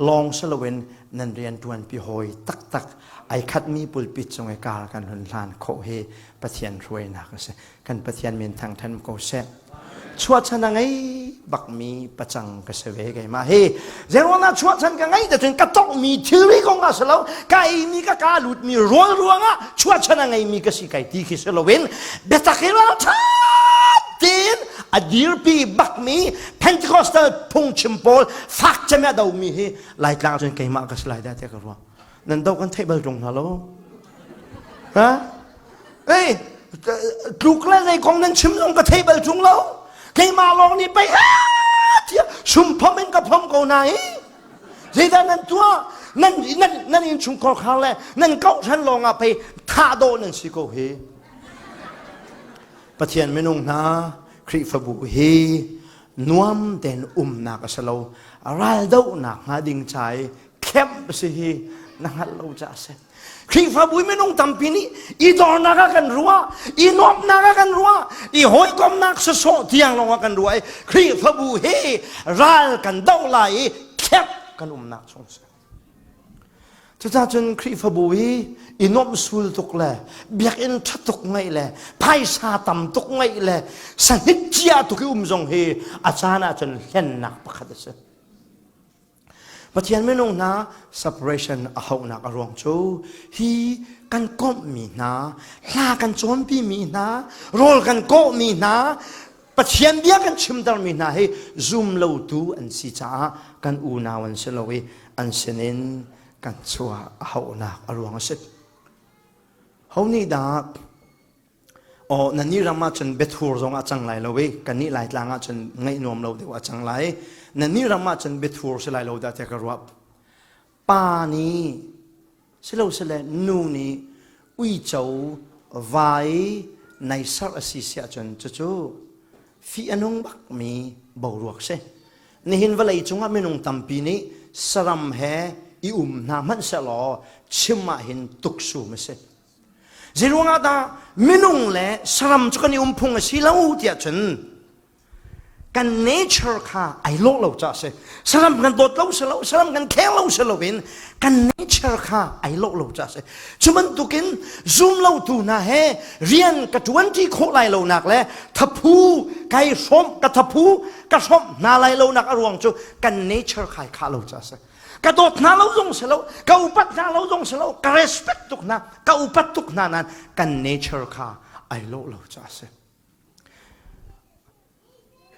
lawng siloin nan rian ṭuanpi hawi taktak ai khatmi pulpit cung i kar kan hun hlan khawh hi Pathian hruainak a si kan Pathian min thangthan ko seh. Chuahchan a ngei. bakmi pacang ka si ve keimah hi. Zeiruangah chuahchan ka ngeih cun ka tonghmi thilri kong ah si lo, ka eimi ka ka lutmi rawl ruangah chuahchan a ngeimi ka si kai ti khi si loin biatak hi ralṭha tein a dirpi bakmi Pentecostal phungchim pawl fak cem a domi hi Laitlang cun keimah ka si lai dah tiah ka ruah. Nan do kan theih bal ṭung hna lo. Ha? Ei, tluk le zei kong nan chim zong ka thei bal ṭung lo. Keimah lawng nih pei ha tiah sumphom in ka phom ko na hi. Zeidah nan tuah? Nan nan nan innchungkhar khar le nan kohhran lawng ah pei thah dawh nan si ko hi. Pathian minung hna Khrihfabu hi nuam tein umnak a si lo. Raldohnak hnga ding ca i kemh si hi na hngalh lo ca a si. Khrihfabu minung tampi nih i dornak ah kan ruah, i nuamhnak ah kan ruah, i hawikomnak sawsawh tiang lawng ah kan ruah i Khrihfabu hi ral kan doh lai i kemh kan umnak chung si. Cucaah cun Khrihfabu hi i nuamh sul tuk le biakinn ṭha tuk ngeih le phaisa tam tuk ngeih le sahnik cia tuk i um zong hi a caan ah cun hlennak pakhat a si. Pathian minung hna separation a hauhnak a ruang cu hi kan komhmi hna, hla kan cawnpimi hna, rawl kan kawhmi hna, Pathian bia kan chimtermi hna hi zum lotu an si caah kan unau an si lo i an sinin kan chuah a hauhnak a ruang a si. Ho nih dah Aw nannih ram ah cun biathur zong a cang lai lo i kannih Laitlang ah cun ngaih nuam lo deuh a cang lai. Nannih ram ah cun biathur si lai lo dah tiah ka ruah. Pa nih silosile nu nih uico vai nai serh a si siah cun cucu fih a nung bakmi boruak si. Nihin vawlei cungah minung tampi nih saram he i um hna hmanh sehlaw chim ah hin tuksum a si. Zeiruangah dah minung le saram cu kan i um phung a si lo tiah cun kan nature kha ai lawh lo caah si. Saram kan dawt lo si lo, saram kan kheng lo si loin kan nature kha ai lawh lo caah si. Cu bantukin zum lotu hna he rian ka ṭuanṭi khawh lai lonak le thaphu kai hrawmh ka thaphu ka hrawmh hna lai lonak a ruang cu kan nature kha ai khah lo caah si. Ka dawt hna lo zong si lo, ka upat hna lo zong si lo, ka respect tuk hna, ka upat tuk hna nain kan nature kha ai lawh lo caah a si.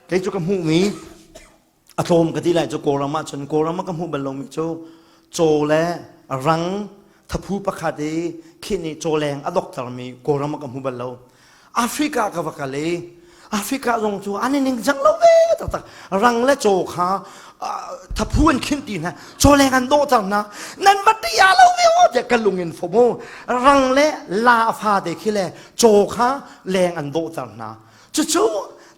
Kei cu ka hmuhmi a tlawm ka ti lai cu Kawlram ah cun Kawlram ah ka hmuh bal lomi cu caw le rang thaphu pakhat i khi nih cawleng a doktermi Kawlram ah ka hmu bal lo. Africa ka va kal i Africa zong cu an i ningcang lo ve taktak. Rang le caw kha thaphu an khinh ti hna, cawleng an dawhter hna. Nan va tia lo ve aw tiah ka lung in fom u. Rang le la fate khi le caw kha leng an dawhter hna. Cucu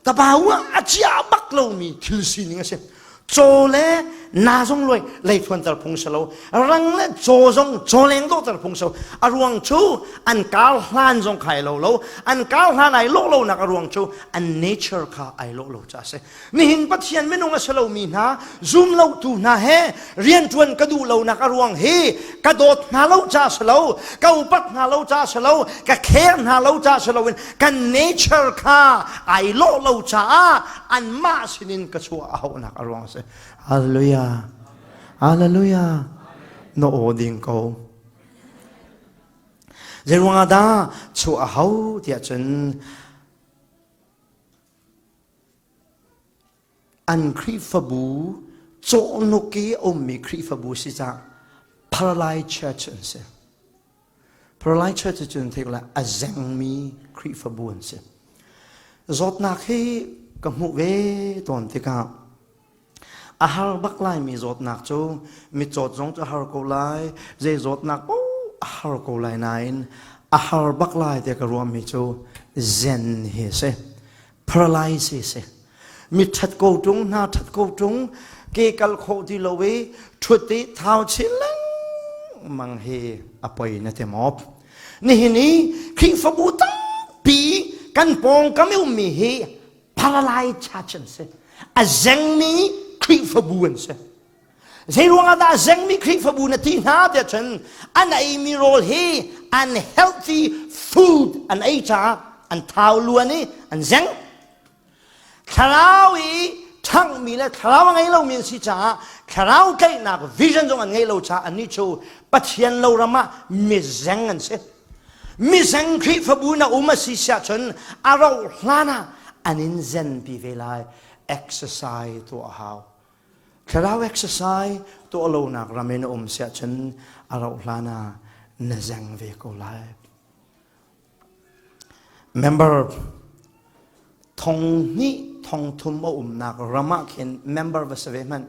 tabau ah a chia bak lomi thil sining a si. Caw le na zong luai leithuanter phung si lo rang le caw zong cawleng dawhter phung si lo a ruang cu an kar hlan zong kha ai lo lo an kar hlan ai lawh lonak a ruang cu an nature kha ai lawh lo ca a si nihin Pathian minung a si lomi hna zum lotu hna he rianṭuan ka duh lonak a ruang hi ka dawt hna lo ca si lo ka upat hna lo ca si lo ka care hna lo ca si loin kan nature kha ai lawh lo caah anmah sinin ka chuah a hauhnak a ruang a si. Hallelujah. Hallelujah. Na aw ding ko. Zei ruangah dah chuah a hau tiah cun an Khrihfabu cawhnuk i a ummi Khrihfabu si cah Paralyzed Church an si. Paralyzed Church cu cun theih a zengmi Khrihfabu an si. Zawtnak hi ka hmuh ve tawn tikah a har bak laimi zawtnak cu mitcawt zong cu a har ko lai, zei zawtnak paoh a har ko lai nain a har bak lai tiah ka ruahmi cu zen hi a si. Paralysis si. Mi ṭhat ko ṭung hna ṭhat ko ṭung ke kal khawh ti lo i ṭhut i thau chin lengmang hi a poi na ti maw? Nihin i Khrihfabu tampi kan pawngkam i ummi hi paralyzed church an si. A zengmi Khrihfabu an si. Zei ruangah dah a zengmi Khrihfabu na ti hna tiah cun an eimi rawl hi unhealthy food an ei caah an thau luan i an zeng. Thlarau i ṭhang. lomi le thlarau a ngei lomi an si caah thlarau tlaihnak vision zong an ngeih lo caah annih cu Pathian lo ram ah mizeng an si. Mizeng Khrihfabu na um a si siah cun a rauh hlan ah an in zenpi ve lai. Exercise tuah a hau. Thlarau exercise tuah lonak ram in a um siah cun a rauh hlan ah na zeng ve ko lai. Member thong hnih thong thum a umnak ram ah khin member va si ve hmanh.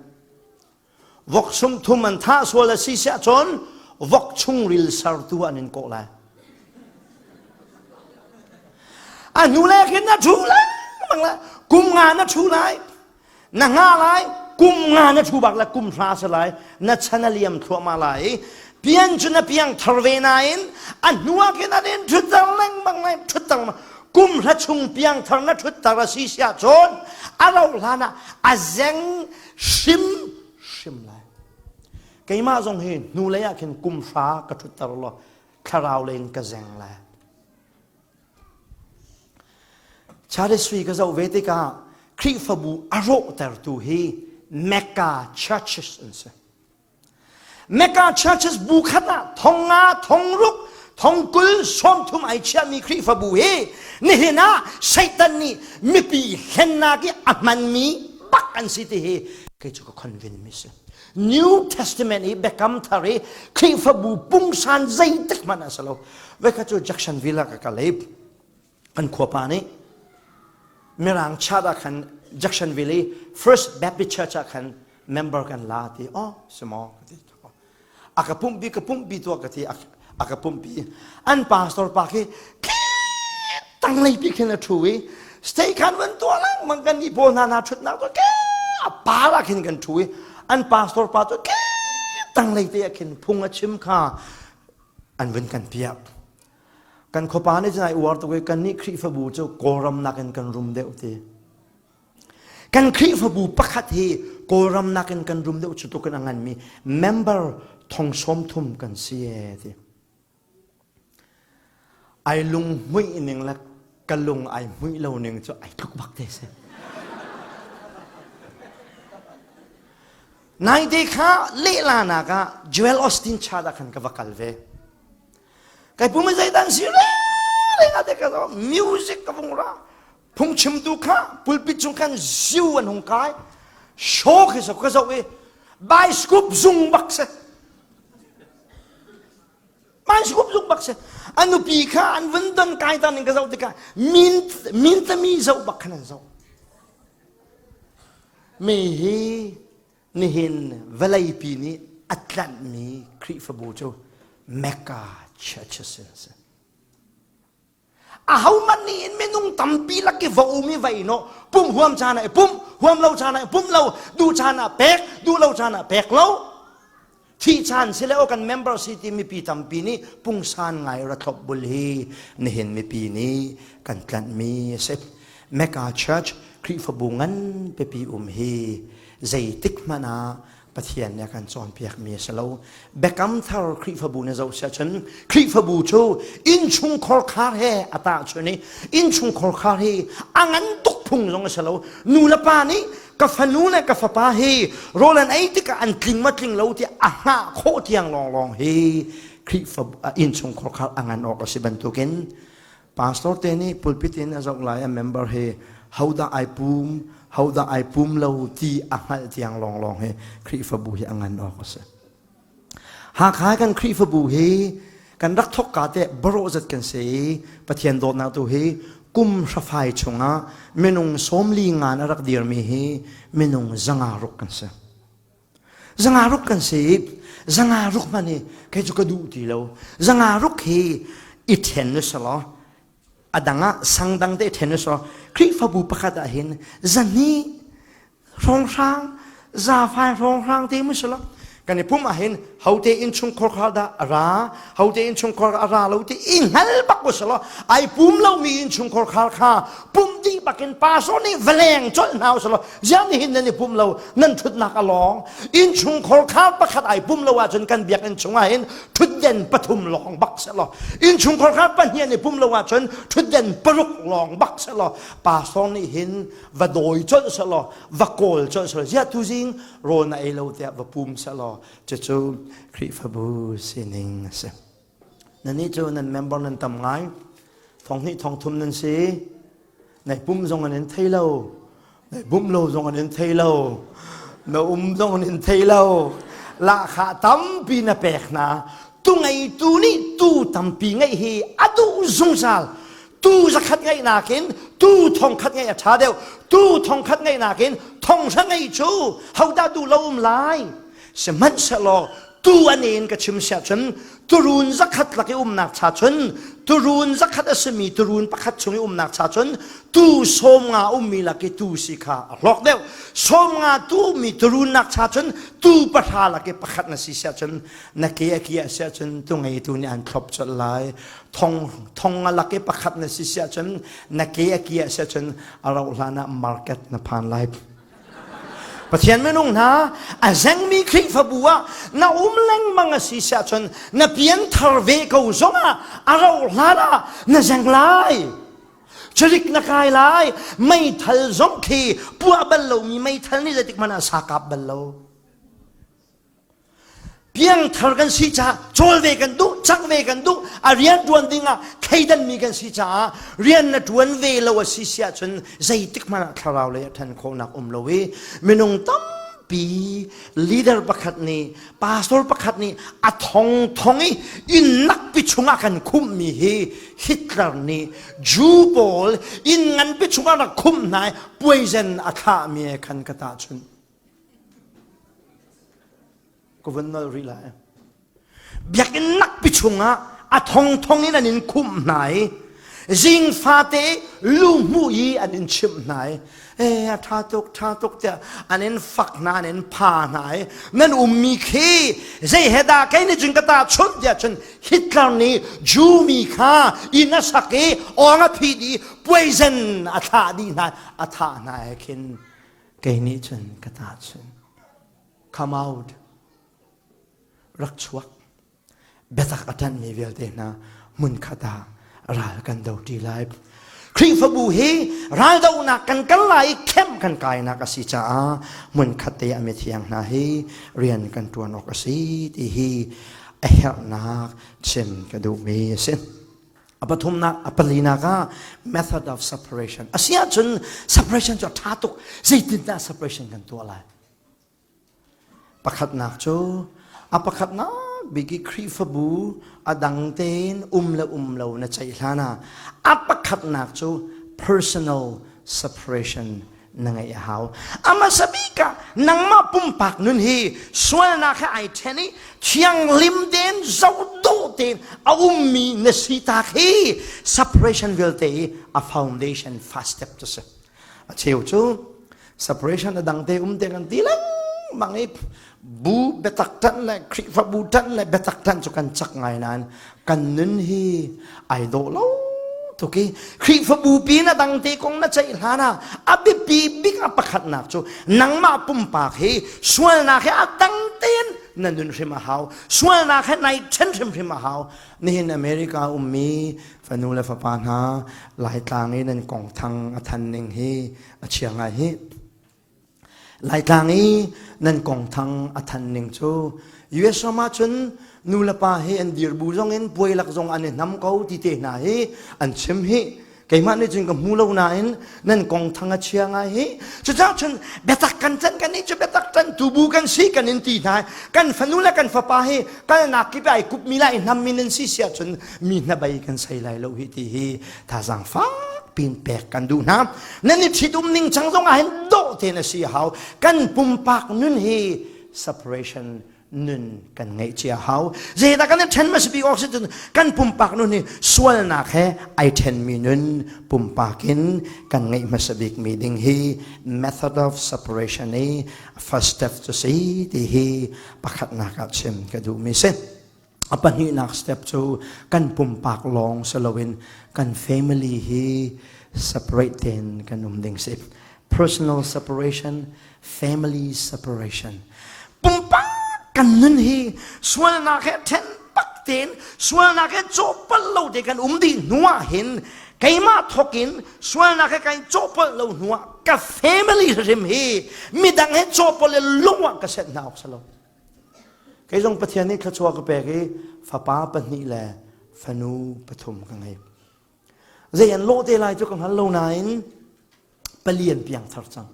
Vok sum thum an thah sual a si siah cun vok chungril sertu an in kawh lai. A hnu le khin na ṭhu lengmang lai. Kum nga na ṭhu lai. Na nga lai kum nga na thu bak la kum hra si lai na chan a liam thluahmah lai i pian cu na piang thar ve nain a hnu ah khin an in thutter lengmang lai thutter kum hla chung piang thar na thutter a si siah cun a rauh hlan ah a zeng hrim hrim lai keimah zong hi hnulei ah khin kum hra ka thutter law thlarau lei in ka zeng lai Charles ka zoh ve tikah Khrihfabu a rawhtertu hi Mecca churches an si. Mecca churches bu khat ah thong nga, thong ruk, thong kul, sawm thum ai chiahmi Khrihfabu hi nihin ah Satan nih mipi hlennak i a hmanmi bak an si ti hi kei cu ka convince mi si. New Testament i Biakam Thar i Khrihfabu pungsan zeitik hmanh a si lo. Voikhat cu Jacksonville ah ka kal i kan khuapa nih Mirang chat ah khan Jacksonville i First Baptist Church ah khan member kan la ti oh si maw ka ti a ka pumhpi ka pumhpi tuah ka ti a ka pumhpi an pastor pa khi tanglei pi khin a thu i stay khan van tuah lengmang kan nih pawl hna hna thutnak tu ke a par ah khin kan thu i an pastor pa cu ke tanglei te ah khin phung a chim kha an vun kan piak kan khuapa nih cun ai uar tuk i kan nih Khrihfabu cu Kawlram nakin kan rum deuh ti kan Khrihfabu pakhat hi Kawlram nakin kan rum deuh cu tuk in a nganmi member thong sawm thum kan si e ti ai lung hmuih ning le ka lung ai hmuih lo ning cu ai tluk bak te si Naite kha lehlanak ah Joel Austin chat ah khan ka va kal ve. Kai pum zeidan si le le te ka music ka vung ra. Phungchimtu kha pulpit cung khan ziu an hung kai. Show khi so ka zoh i bioscope zung bak si. Bioscope zung bak si. A nupi kha an vun don kai tan in ka zoh tikah min min tami zoh bak khan an zoh. Mi hi nihin vawleipi nih a tlanhmi Khrihfabu cu Mecca churches an si. Ahohmanh nih in minung tampi lak i va um i va i nawh pumh huam caan ah i pumh huam lo caan ah i pumh lo duh caan ah pek duh lo caan ah pek lo Thih caan si le aw kan member si ti mipi tampi nih pungsan ngai ra thlop bul hi nihin mipi nih kan tlanhmi a si. Mecca Church Khrihfabu ngan pipi um hi zeitik hmanh ah Pathian nih a kan cawnpiakmi a si lo. Biakam thar Khrihfabu na zoh siah cun Khrihfabu cu innchungkhar khar he a tahchun i innchungkhar khar hi a ngan tuk phung zong a si lo. Nu le pa nih ka fanu le ka fapa hi rawl an ei tikah an tling ma tling lo tiah a hngah khawh tiang lawnglawng hi Khrihfa innchungkhar khar a ngan awk a si bantukin pastor te nih pulpit in a zoh lai a member hi hodah ai pum hodah ai pum lo ti a hngalh tiang lawnglawng hi Khrihfabu hi a ngan awk a si. Hakha kan Khrihfabu hi kan rak thawk ka te barawh zat kan si i Pathian dawtnak tu hi kum hrafai chungah minung sawmli ngan a rak dirmi hi minung zanga ruk kan si. Zanga ruk kan si i zanga ruk hmanh hi kei cu ka duh ti lo. Zanga ruk hi i then u selaw a dang ah sang dang te i then u selaw Khrihfabu pakhat ah hin zahnih hrawnghrang zafai hrawnghrang te mu si lo kan i pum ah hin Hote innchungkhar kha dah a ra, hote innchungkhar a ra lo ti i hngal bak usalaw ai pum lomi innchungkhar khar kha pum dih bakin pastor nih va leng colh hna usalaw ziang nihin nan i pum lo, nan ṭhutnak a lawng. Innchungkhar khar pakhat ai pum lo ahcun kan biakinn chungah hin ṭhutden pathum lawng bak selaw, innchungkhar khar pahnih an i pum lo ahcun ṭhutden paruk lawng bak selaw, pastor nih hin va dawi colh selaw, va kawl colh selaw, ziah tuzing rawl na ei lo tiah va pum selaw, cucu Khrihfabu sining a si. Nannih cu nan member nan tam ngai, thong hnih thong thum nan si, nai pum zong an in thei lo, nai bum lo zong an in thei lo, na um zong an in thei lo, lahkhah tampi na pek hna, tu ngeitu nih tu tampi ngeih hi a duh zungzal. Tu zakhat ngeih nakin tu thongkhat ngeih a ṭha deuh. Tu thongkhat ngeih nakin thonghra ngeih cu hodah duh lo um lai? Sihmanhsehlaw tu an in ka chim siah cun turun zakhat lak i umnak cha cun turun zakhat a simi turun pakhat chung i umnak cha cun tu 50 ummi lak i tu si kha a hlawk deuh. 50 tu ummi turun nak cha cun tu pahra lak i pakhat na si siah cun na ke a kiah siah cun tu ngeitu nih an thlop colh lai. Thong thong a lak i pakhat na si siah cun na ke a kiah siah cun a rauh hlan ah market na phan lai. Pathian minung hna a zengmi Khrihfabu ah na um lengmang a si siah cun na pianthar ve ko zongah a rauh hlan ah na zeng lai. Carik na kai lai. Meithal zong khi puah bal lomi meithal nih zeitik hmanh ah sa kap bal lo. Piangthar kan si caah cawl ve kan duh, cang ve kan duh, a rian ṭuan dingah thleidanmi kan si caah rian na ṭuan ve lo a si si ahcun zeitik hmanh ah thlarau lei a ṭhan khawhnak um lo i minung tampi leader pakhat nih pastor pakhat nih a thong thong i inn nakpi chungah kan khumhmi hi Hitler nih Jew pawl inn nganpi chungah rak khumh hna i poison a thlahmi he khan ka tahchunh. Ka vun nolh rih lai. Biakinn nakpi chungah a thongthong in an in khumh hna i zing fate lu hmuh i an in chimh hna i e a ṭha tuk ṭha tuk tiah an in fak hna an in pha hna i nan ummi khi zei he dah kei nih cun ka tahchunh tiah cun Hitler nih Jew mi kha inn a sak i awng a phit i poison a thlah dih hna a thah hna he khin Kei nih cun ka tahchunh. Come out. Rak chuak. Biatak a ṭanhmi vialte hna hmunkhat ah ral kan do ṭi lai. Khrihfabu hi raldohnak kan kal lai i kemh kan kainak a si caah hmunkhat te a mithiang hna hi rian kan ṭuan awk a si ti hi a herhnak chim ka duhmi a si. A pathumnak, a palinak ah method of separation. A si ahcun separation cu a ṭha tuk. Zeitindah separation kan tuah lai? Pakhatnak cu a pakhatnak bik i Khrihfabu a dang tein um le um lo na ceih hlan ah a pakhatnak cu personal separation na ngeih a hau. A hmasa bik ah nangmah pumpak nun hi sualnak he ai ṭhen i thianghlim tein zohdawh tein a ummi na si tak hi separation vialte i a foundation first step cu si. A cheu cu separation a dang te um te kan ti lengmang i bu biatak ṭanh le Khrihfabu ṭanh le biatak ṭanh cu kan cak ngai nain kan nun hi ai dawh lo tuk i Khrihfabu pin a dang te kong na ceih hlan ah a biapi bik a pakhatnak cu nangmah pumpak hi sualnak he a dang tein na nun hrim a hau sualnak he nai ṭhen hrimhrim a hau nihin America ummi fanu le fapa hna Laitlang i nan kong thang a than ning hi a chia ngai hi Laitlang i nan kong thang a than ning cu US ram ah cun nu le pa hi an dir bu zong in puai lak zong an i hnam ko ti te hna hi an chim hi keimah nih cun ka hmu lo nain nan kong thang a chia ngai hi cucaah cun biatak kan can kan nih cu biatak tan tu bu kan si kan in ti hna kan fanu le kan fapa hi kalnak kip ai kup mi lai hnam mi nan si sia cun mi hnabei kan sei lai lo hi ti hi thazang fak pin pek kan duh hna nan i ṭhitum ning cang zong ah hin dawh tein a si hau kan pumpak nun hi separation. nun kan ngeih cia hau. Zeidah kan i ṭhen hmasa bik awk si cun kan pumpak nun hi sualnak he ai ṭhenmi nun pumpak in kan ngeih hmasa bikmi ding hi method of separation i first step cu si ti hi pakhatnak ah chim ka duhmi si. A pahnihnak step cu kan pumpak lawng si loin kan family hi separate tein kan um ding si. Personal separation, family separation. Pumpak kan nun hi sualnak he then bak tein sualnak he cawhpalh lo te kan um dih hnu ah hin keimah thawk in sualnak he kai cawhpalh lo hnu ah ka family hrim hi midang he cawhpalh le lung ah ka set hna awk si lo. Kei zong Pathian nih thluachuah ka pek i fapa pahnih le fanu pathum ka ngei. Zei an lawh te lai cu ka hngal lo nain pali an piangthar cang.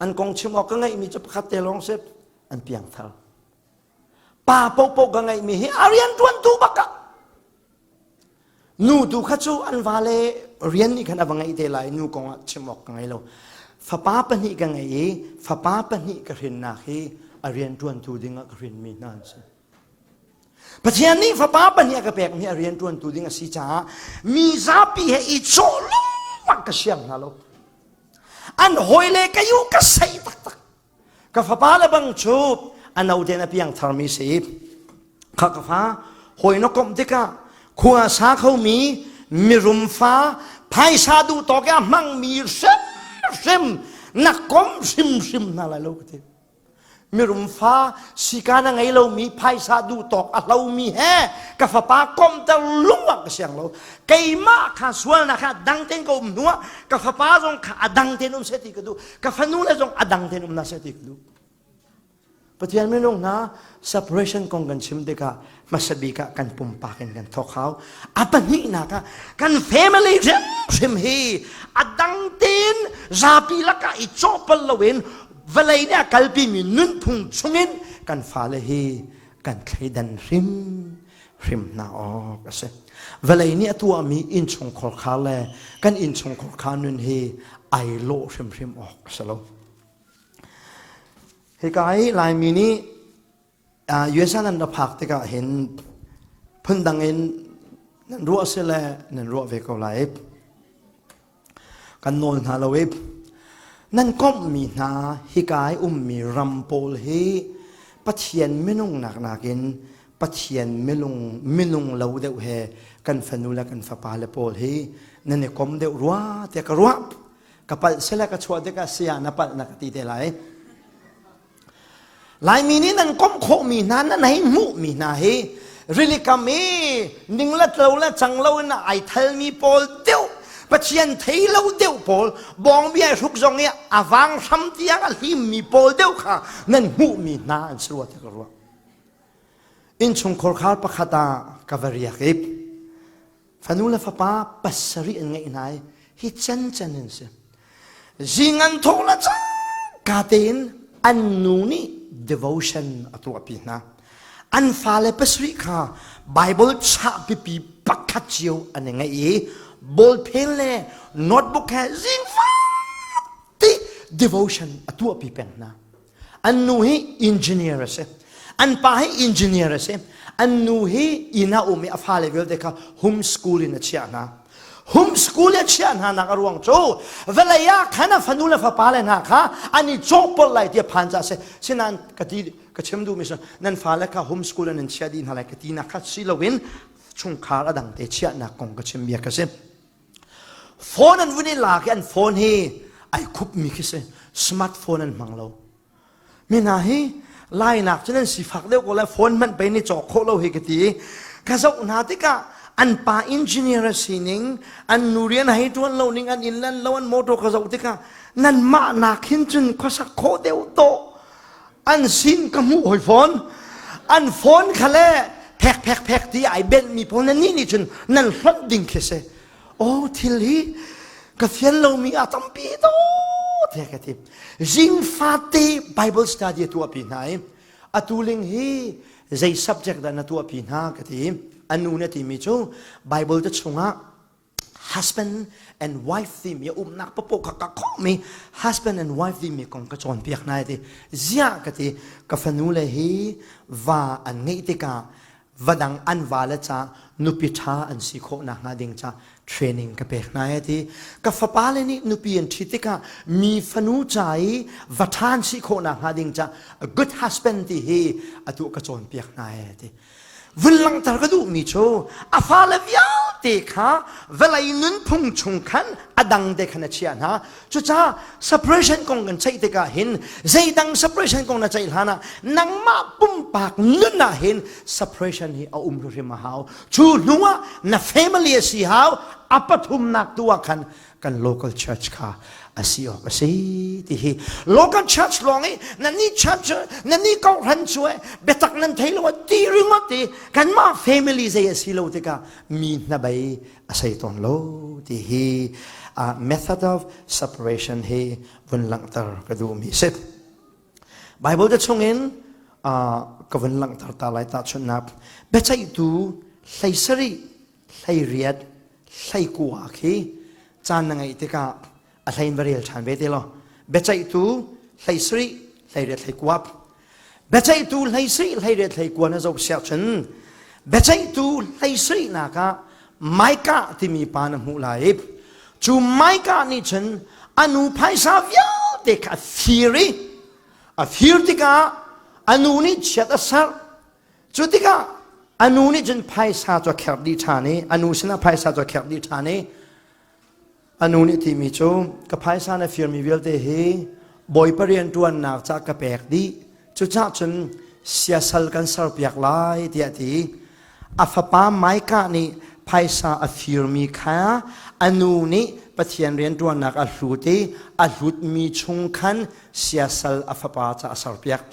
An kong chim awk ka ngeihmi cu pakhat te lawng si an piangthar. Pa popo ka ngeihmi hi a rian ṭuantu bak ah Nu tu kha cu an vale rian nih khan a va ngeih te lai nu kong ah chim awk ka ngei lo. Fapa pahnih ka ngei i fapa pahnih ka hrinnak hi a rian ṭuantu ding ah ka hrinmi hna an si. Pathian nih fapa pahnih a ka pekmi a rian ṭuantu ding a si caah mi zapi he i cawh lengmang ka siang hna lo. An hawile ka yu ka sei taktak. Ka fapa le bang cu a no tein a piang tharmi si. Kha ka fa hawi na komh tikah khua sa khomi mirum fa phaisa duh tawk i a hmangmi hrimhrim na kom hrimhrim hna lai lo ka ti. Mirum fa sika na ngei lomi phaisa duh tawk a hlomi he ka fapa komter lung ah ka siang lo. Keimah kha sualnak kha dang tein ka um hnuah ka fapa zong kha a dang tein um seh ti ka duh. Ka fanu le zong a dang tein um hna seh ti ka duh. Pathian minung hna separation kong kan chim tikah hmasa bik ah kan pumpak in kan thawk hau. A pahnihnak ah kan family hrimhrim hi a dang tein zapi lakah i cawhpal loin vawlei nih a kalpimi nunphung chungin kan fale hi kan thleidan hrim hrim hna awk a si. Vawlei nih a tuahmi innchungkhar khar le kan innchungkhar khar nun hi ai lawh hrimhrim awk a si lo. Hika i Laimi nih USA nan ra phak tikah hin phundang in nan ruah si le nan ruah ve ko lai. Kan nawl hna lo i nan komhmi hna hika i ummi ram pawl hi Pathian minung nak nakin Pathian minung minung lo deuh he kan fanu le kan fapa le pawl hi nan i kom deuh rua tiah ka ruah. Ka palh sile ka chuah tikah saya na palh na ka ti te lai. Laimi nih nan komh khawhmi hna nan hei hmuhmi hna hi rilikam i ninglat lo le cang lo in ai thalmi pawl deuh Pathian thei lo deuh pawl bawngbi ai hruk zong i a vang hram tiang a hlimmi pawl deuh kha nan hmuhmi hna an si rua ti ka ruah. Innchungkhar khar pakhat ah ka va riak i Fanu le fapa pasarih an ngeih hna i hi cancan an si. Zing an thawh le cangka tein an nu nih devotion a tuahpi hna. An fale pasarih kha Bible chah pipi pakhat cio an i ngeih i ballpen le notebook he zing fati devotion a tuahpi peng hna. An nu hi engineer a si. An pa hi engineer a si. An nu hi inn ah um i a fale vialte kha home school in a chiah hna. Home school a chiah hna nak a ruang cu vawlei ah khan a fanu le fapa le hna kha an i cawhpolh lai ti a phan caah a si. Sinain ka ti ka chim duhmi cu nan fale kha home school in an chiah dih hna lai ka ti nak kha si loin chungkhar a dang te chiahnak kong ka chim bia ka si. Phone an vun i lak i an phone hi ai khupmi khi si. Smartphone an hmang lo. Mi hna hi lainak cu nan sifak deuh ko lai phone hmanh pei ni cawk khawh lo hi ka ti i ka zoh hna tikah an pa engineer a sining an nu rian hei ṭuan lo ning an inn lan lo an motor ka zoh tikah nanmah nak hin cun khuasak khawh deuh dawh an sin ka hmuh hoi fawn an phone kha le phek phek phek ti ai benh mi pawl nan nih nih cun nan hlonh ding khi si oh thil hi ka fian lomi a tampi to tiah ka ti zing fate bible study a tuahpi hna i atu ling hi zei subject dah na tuahpi hna ka ti anu na timi cu bible te chungah. Husband and wife timi a umnak papoh kha ka khawhmi husband and wife timi kong ka cawnpiak hna ti. Ziah ka ti, ka fanu le hi va an ngeih tikah va dang an va le ca nupi ṭha an si khawh nakhnga ding ca training ka pek hna e ti. Ka fapa le nih nupi an ṭhi tikah mi fanu ca i va ṭha an si khawh nakhnga ding ca a good husband ti hi atu ka cawnpiak hna e ti. Vun langhter ka duhmi cu a fale vialte kha vawlei nunphung chung khan a dang te khan a chiah hna. Cucaah separation kong kan ceih tikah hin zeidang separation kong na ceih hlan ah nangmah pumpak nun ah hin separation hi a um hrimhrim a hau. Cu hnu ah na family a si hau, a pathumnak tu ah khan kan local church kha a si awk a si ti hi local church lawng i nan ni church nan ni kohhran cu biatak nan thei lo ti ringot ti kanmah family zei a si lo tikah mi hnabei a sei tawn lo ti hi method of separation hi vun langhter ka duhmi si. Bible te chungin ka vun langhter ta lai tahchunhnak biaceihtu 17 18 19 khi caan na ngeih tikah a hlein va rel ṭhan ve te law biaceihtu 17 18 19 biaceihtu 17 18 19 na zoh siah cun biaceihtu 17 nak ah Micah timi pa na hmuh lai i cu Micah nih cun a nu phaisa vialte kha a fir i a fir tikah a nu nih chiat a serh. Cu tikah a nu nih cun phaisa cu a kherh dih ṭhan i a nu sinah phaisa cu a kherh dih ṭhan i A nu nih timi cu ka phaisa na firmi vialte hi Bawipa rianṭuannak ca ka pek dih. Cucah cun siasal kan serpiak lai tiah a ti. A fapa Micah nih phaisa a firmi kha a nu nih Pathian rianṭuannak a hlut i a hlutmi chung khan siasal a fapa ca a serpiak.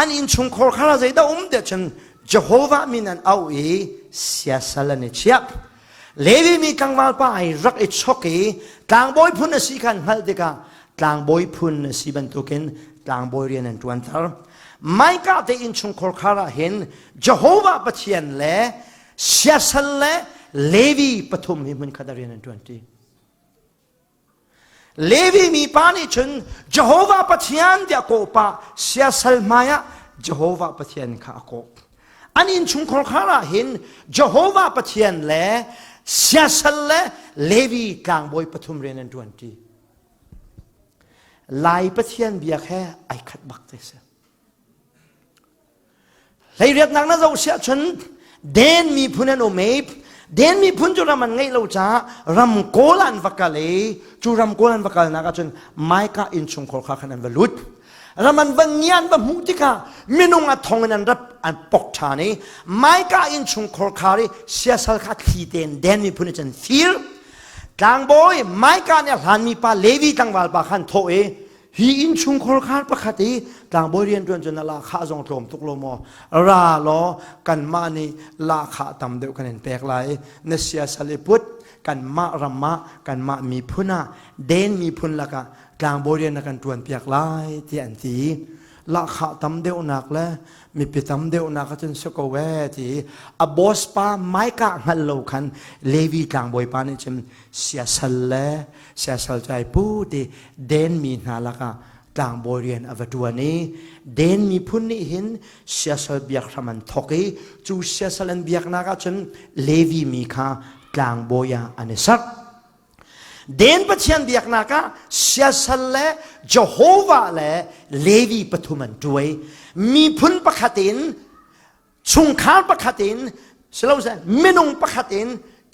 An innchungkhar kha zeidah um tiah cun Jehovah min an auh i siasal an i chiah. Levi mi tlangval pa ai rak i chok i tlangbawi phun a si kha an hngalh tikah tlangbawi phun a si bantukin tlangbawi rian an ṭuanter. Micah te innchungkhar khar ah hin Jehovah Pathian le siasal le Levi pathum hi hmunkhat ah rian an ṭuanṭi. Levi mipa nih cun Jehovah Pathian tiah kawh pah siasal hmaiah Jehovah Pathian kha a kawh. An innchungkhar khar ah hin Jehovah Pathian le siasal le Levi tlangbawi pathum rian an ṭuanṭi. Lai Pathian biak he ai khat bak te si. Hleiriatnak na zoh siah cun Den miphun an um i Den miphun cu ram an ngeih lo caah ram kawl an va kal i cu ram kawl an va kalnak ahcun Maika innchungkhar kha khan an va lut. Ram an va ngia an va hmuh tikah minung a thong in an rat an pok ṭhan i Maika innchungkhar khar i siasal kha thli tein Den miphun nih cun fir. Tlangbawi Maika nih a hlanmi pa Levi tlangval pa khan thawh i Hi innchungkhar khar pakhat i tlangbawi rianṭuan cu na lahkhah zong tlawm tuk lo maw? Ra law kanmah nih lahkhah tam deuh kan in pek lai. Na siasal i put kanmah ram ah kanmah miphun ah Den miphun lakah tlangbawi rian na kan ṭuanpiak lai tiah an ti. Lahkhah tam deuhnak le mipi tam deuhnak ahcun si ko ee ti a boss pa Micah hngalh lo khan Levi tlangbawi pa nih cun siasal le siasal cu ai pu ti Den mi hna lakah tlangbawi rian a va ṭuan i Den miphun nih hin siasal biak hram an thawk i cu siasal an biaknak ahcun Levi mi kha tlangbawi ah an i sak. Den Pathian biaknak ah siasal le Jehovah le Levi pathum an ṭuai. Miphun pakhat in chungkhar pakhat in siloseh minung pakhat in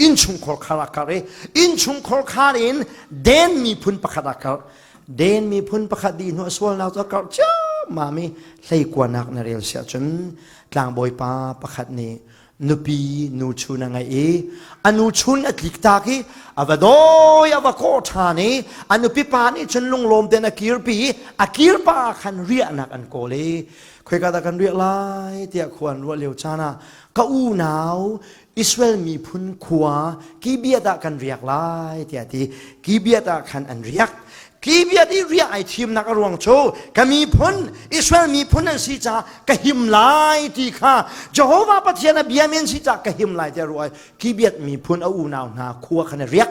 innchungkhar khar a kar i innchungkhar khar in Den miphun pakhat a kar. Den miphun pakhat dih hnu a sualnak cu a karh ciammam i hleikuanak na rel siah cun tlangbawi pa pakhat nih nupi nu chun a ngeih i a nu chun a tlik tak i a va dawi a va kawh ṭhan i a nupi pa nih cun lunglawm tein a kirpi i a kirpa ah khan riahnak an kawl i khoika dah kan riah lai tiah khua an ruah lio caan ah ka unau Israel miphun khua Gibeah ah kan riak lai tiah ti Gibeah ah khan an riak. Gibeah i riah ai thimnak a ruang cu ka miphun Israel miphun an si caah ka him lai ti kha Jehovah Pathian a biami an si caah ka him lai tiah ruah i Gibeah miphun a unau hna khua khan a riak.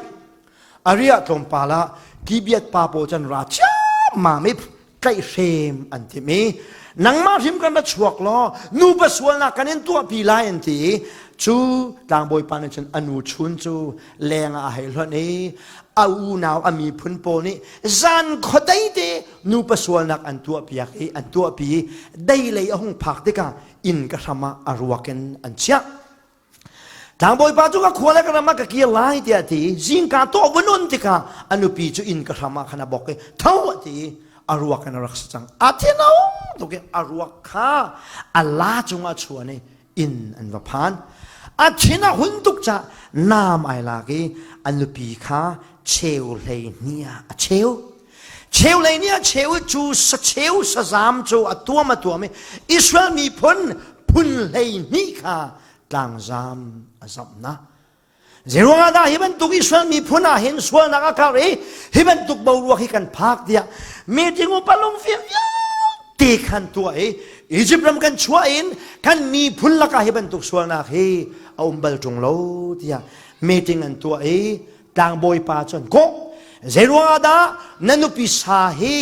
A riah tlawmpal ah Gibeah pa pawl cu an ra ciammam i tlaihhrem an timh i nangmah hrim kan ra chuak law nupa sualnak kan in tuahpi lai an ti i cu tlangbawipa nih cun a nu chun cu leng ah a hei hlonh i a unau a miphun pawl nih zan khuadei te nupa sualnak an tuahpiak i an tuahpi i dei lei a hung phak tikah inn ka hram ah a ruak in an chiah. Tlangbawipa cu ka khua le ka ram ah ka kir lai tiah a ti. Zingka tawh vun un tikah a nupi cu inn ka hram ah khan a bok i tho a ti i a ruak in a rak si cang. A thinau tuk i a ruak kha a la cungah chuan i inn an va phan. A thin a hun tuk caah nam ai lak i a nupi kha cheu hlei hnih ah a cheu. Cheu lei nih a cheu cu sacheu sazam cu a tuam a tuam i Israel miphun phun hlei hnih kha tlangzam a zamhna. Zeiruangah dah hi bantuk Israel miphun ah hin sualnak a karh i hi bantuk boruak hi kan phak tiah meeting upa lungfim vialte khan tuah i Egypt ram kan chuah in kan miphun lakah hi bantuk sualnak hi a um bal ṭung lo tiah meeting an tuah i tlangbawipa cun kawh zeiruangah dah na nupi sa hi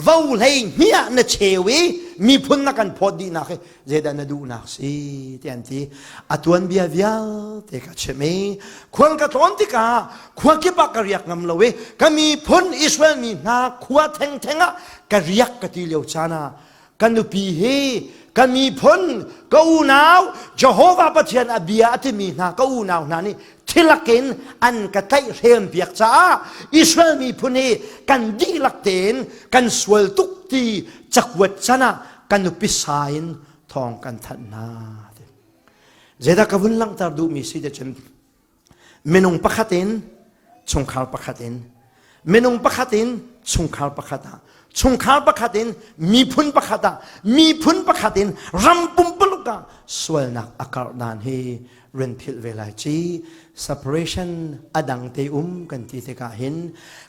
vo hlei hnih ah na cheu i miphun na kan phawt dihnak hi zeidah na duhnak si ti an ti. A tuanbia vialte ka chim i khual ka tlawn tikah khua kip ah ka riak ngam lo i ka miphun Israel mi hna khua thengtheng ah ka riak ka ti lio caan ah ka nupi hi ka miphun ka unau Jehovah Pathian a bia a timi hna ka unau hna nih thilak in an ka tlaihhrem piak caah Israel miphun hi kan dihlak tein kan sual tuk ti cakuat can ah ka nupi sa in thawng kan thanh hna. Zeidah ka vun langhter duhmi si te cun minung pakhat in chungkhar pakhat in minung pakhat in chungkhar pakhat ah chungkhar pakhat in miphun pakhat ah miphun pakhat in ram pumpuluk ah sualnak a karh dan hi rin philh ve lai ci. Separation a dang te um kan ti tikah hin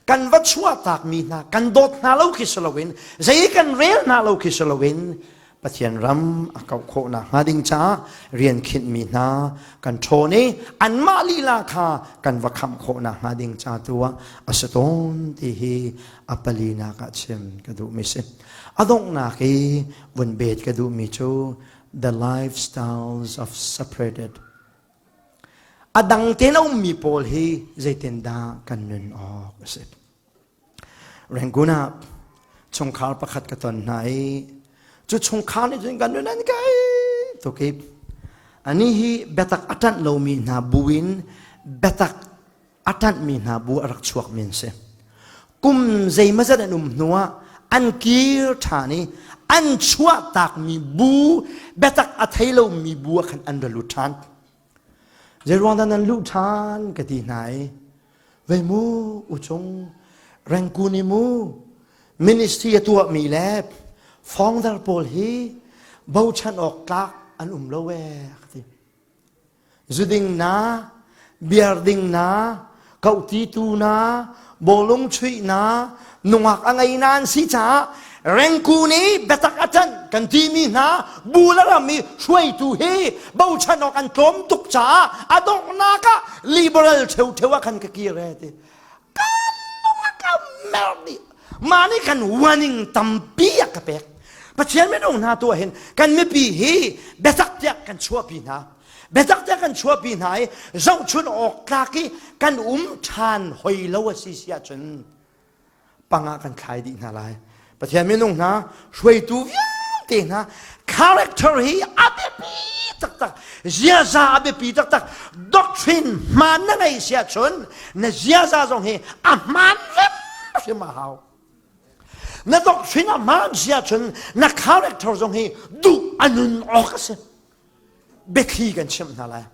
kan va chuah tak mi hna kan dawt hna lo khi si loin, zei kan rel hna lo khi si loin, Pathian ram a kauh khawhnak hnga ding caah rian khinhmi hna kan ṭhawn i anmah lila kha kan va khamh khawhnak hnga ding ca tu ah a si tawn ti hi a palinak ah chim ka duhmi si. A donghnak i vun bet ka duhmi cu the lifestyles of separated. A dang tein a ummi pawl hi zeitindah kan nun awk a si. Rangoon ah chungkhar pakhat ka ton hna i cu chungkhar nih cun kan nun an kai tuk i ani hi biatak a ṭanh lomi hna bu in biatak a ṭanhmi hna bu a rak chuakmi an si. Kum zeimazat an um hnuah an kir ṭhan i an chuahtakmi bu biatak a thei lomi bu ah khan an ra lut ṭhan. Zeiruang dah nan luh ṭhan ka ti hna i vei mu uchung Rangoon i mu ministry a tuahmi le founder pawl hi bochan awk tlak an um lo ee ka ti. Zuding na, beer ding na, kohtitu na, bawlung chuih na, nungak a ngei na an si caah Rangoon i biatak a ṭanh kan timi hna bu le ram i hruaitu hi bochan awk an tlawm tuk caah a donghnak ah liberal ṭheuṭheu ah khan ka kir e ti. Kan lung a ka mer dih. Mah nih khan warning tampi a ka pek. Pathian minung hna tu ah hin kan mipi hi biatak tiah kan chuahpi hna. Biatak tiah kan chuahpi hna i zohchun awk tlak i kan um ṭhan hoi lo a si si ahcun pang ah kan thlai dih hna lai. Pathian minung hna hruaitu vialte hna character hi a biapi taktak, ziaza a biapi taktak. Doctrine hmaan na ngei si ahcun na ziaza zong hi a hmaan hrimhrim a hau. Na doctrine a hmaan si ahcun na character zong hi duh a nun awk a si. Biathli kan chimh hna lai.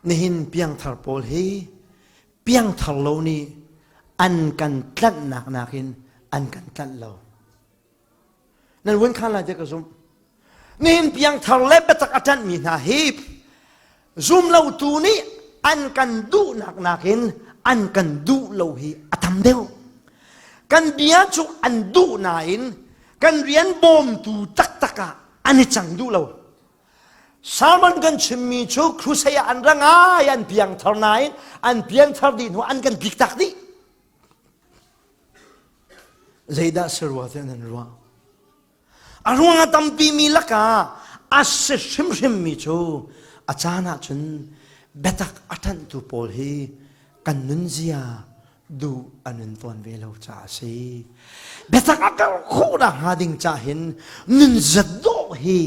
Nihin piangthar pawl hi piangthar lo nih an kan tlanhnak nakin an kan tlanh lo. Nan vun khan lai tiah ka zumh. Nihin piangthar le biatak a ṭanhmi hna hi zumlotu nih an kan duhnak nakin an kan duh lo hi a tam deuh. Kan bia cu an duh nain kan rian bawmtu taktak ah an i cang duh lo. Sermon kan chimmi cu crusade ah an ra ngai, an piangthar nain an piangthar dih hnu an kan tliktak dih. Zeidah si rua tiah nan ruah? A ruang a tampi mi lakah a si hrimhrim mi cu a caan ahcun biatak a ṭanhtu pawl hi kan nunzia duh a nun tawn ve lo caah a si. Biatak a karh khawh nakhnga ding ca hin nunzat dawh hi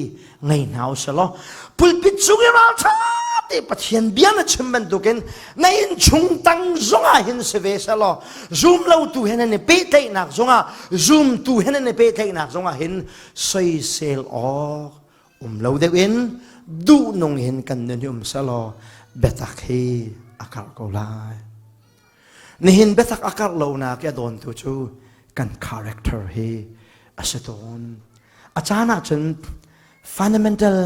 ngei hna u sih law pulpit cung i ralṭha te Pathian bia na chim bantukin na innchung tang zongah hin si ve seh law zum lotu he nan i pehtlaihnak zongah zumtu he nan i pehtlaihnak zongah hin soisel awk um lo deuh in duhnung hin kan nun hi um seh law biatak hi a karh ko lai. Nihin biatak a karh lonak i a dawntu cu kan character hi a si tawn. A caan ahcun fundamental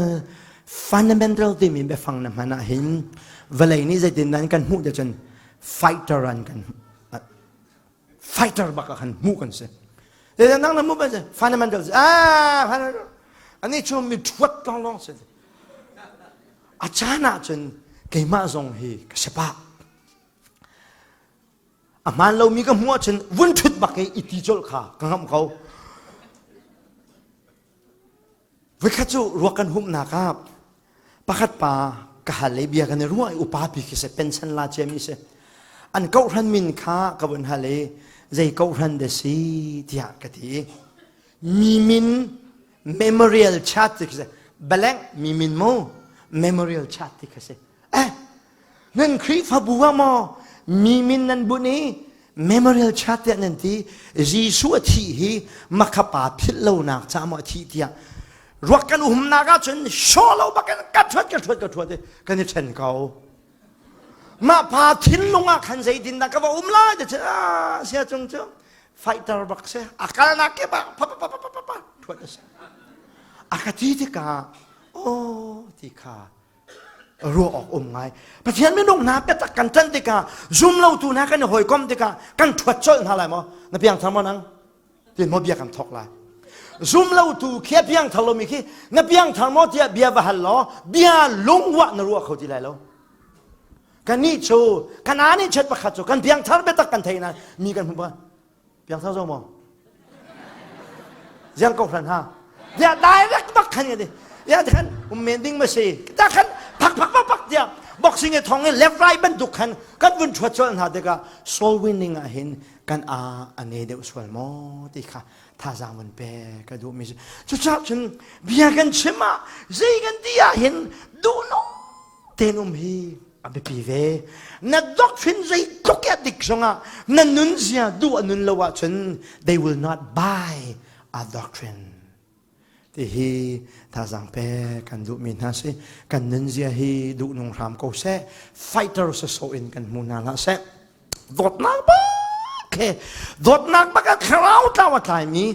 fundamental timi biafang na hman ahhin vawlei nih zeitin nan kan hmuh cun fighter an kan fighter bak ah khan hmuh kan si. Zeitin nang na hmuh kan si fundamental ah ani cu mi thuat lawnglawng si. A caan ahcun keimah zong hi ka si pah. A hmaan lomi ka hmuh ahcun vun ṭhut bak i i ti colh kha ka ngamh ko. Voikhat cu ruak kan humhnak ah pakhat pa ka hal i bia kan i ruah i upa pi khi si pension la ciami si. An kohhran min kha ka vun hal i zei kohhran dah si tiah ka ti i mi min memorial chat ti khi si blank mi min mu memorial chat ti kha si. Eh Nan Khrihfabu ah maw mi min nan bunh i memorial chat tiah nan ti Jesuh a thih hi makhapa philh lonak ca maw a thih tiah ruak kan umnak ahcun shaw lo bakin ka thuat ka thuat ka thuat kan i ṭhen ko. Mah pa thinlung ah khan zeitin dah ka va um lai ti ah sia cung cu fighter bak si a kalnak ke bak pa pa pa pa pa pa thuat a si. A ka ti tikah oh ti kha ruah awk um ngai Pathian minung hna biatak kan ṭanh tikah zum lotu hna kan i hawikom tikah kan ṭhuat colh hna lai maw na piangthar maw nang tin maw bia kan thawk lai zum lotu khi a piangthar lomi khi na piangthar maw tiah bia va hal law bia lungwah na ruah kho ti lai lo kannih cu kanaan in chet pakhat cu kan piangthar biatak kan thei na mi kan hmu Piangthar zo maw? Ziang ko hran ha. Dia direct bak khan ngadi. Ya khan um men ding ma si. Ta khan phak phak phak phak dia boxing e thong e left right bantuk khan kan vun thuat chual hna tikah soul winning ah hin kan a ane deuh sual maw ti kha thazaang vun pe ka duh mi si. Cucaah cun bia kan chim ah zei kan ti ah hin duh nung tein um hi a biapi ve. Na doctrine zeitluk i a dik zongah na nunzia duh a nun lo ahcun they will not buy our doctrine. Ti hi thazaang pe kan duhmi hna si. Kan nunzia hi duh nung hram ko seh. Fighter sawsawh in kan hmu hna hlah seh. Dawtnak bak he dawtnak bak a thlarau tlau a tlaimi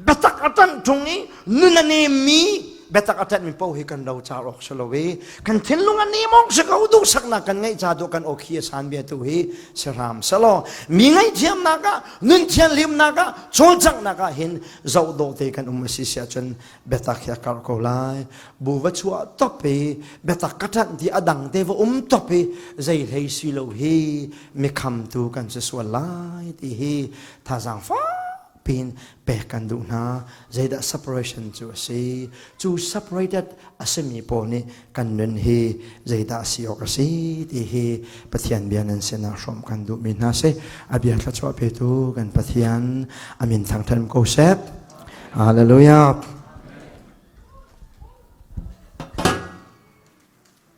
biatak a ṭanh ṭung i nun a nemmi biatak a ṭanhmi paoh hi kan ro car awk si lo i kan thinlung a nem awk si ko duhsaknak kan ngeih ca dawh kan awkhi a san bia tu hi si hram selaw mi ngaihthiamnak ah nun thianhlimnak ah cawlcanghnak ah hin zoh dawh te kan um a si si ahcun biatak hi a karh ko lai bu va chuah top i biatak ka ṭanh ti a dang te va um top i zei hlei si lo hi mikhamtu kan si sual lai ti hi thazaang fak piin pek kan duh hna zeidah separation cu a si cu separated a simi pawl nih kan nun hi zeidah si awk a si ti hi Pathian bia nan sinah hrawm kan duhmi hna si a bia thluachuah petu kan Pathian amin thangṭhat ko seh Hallelujah.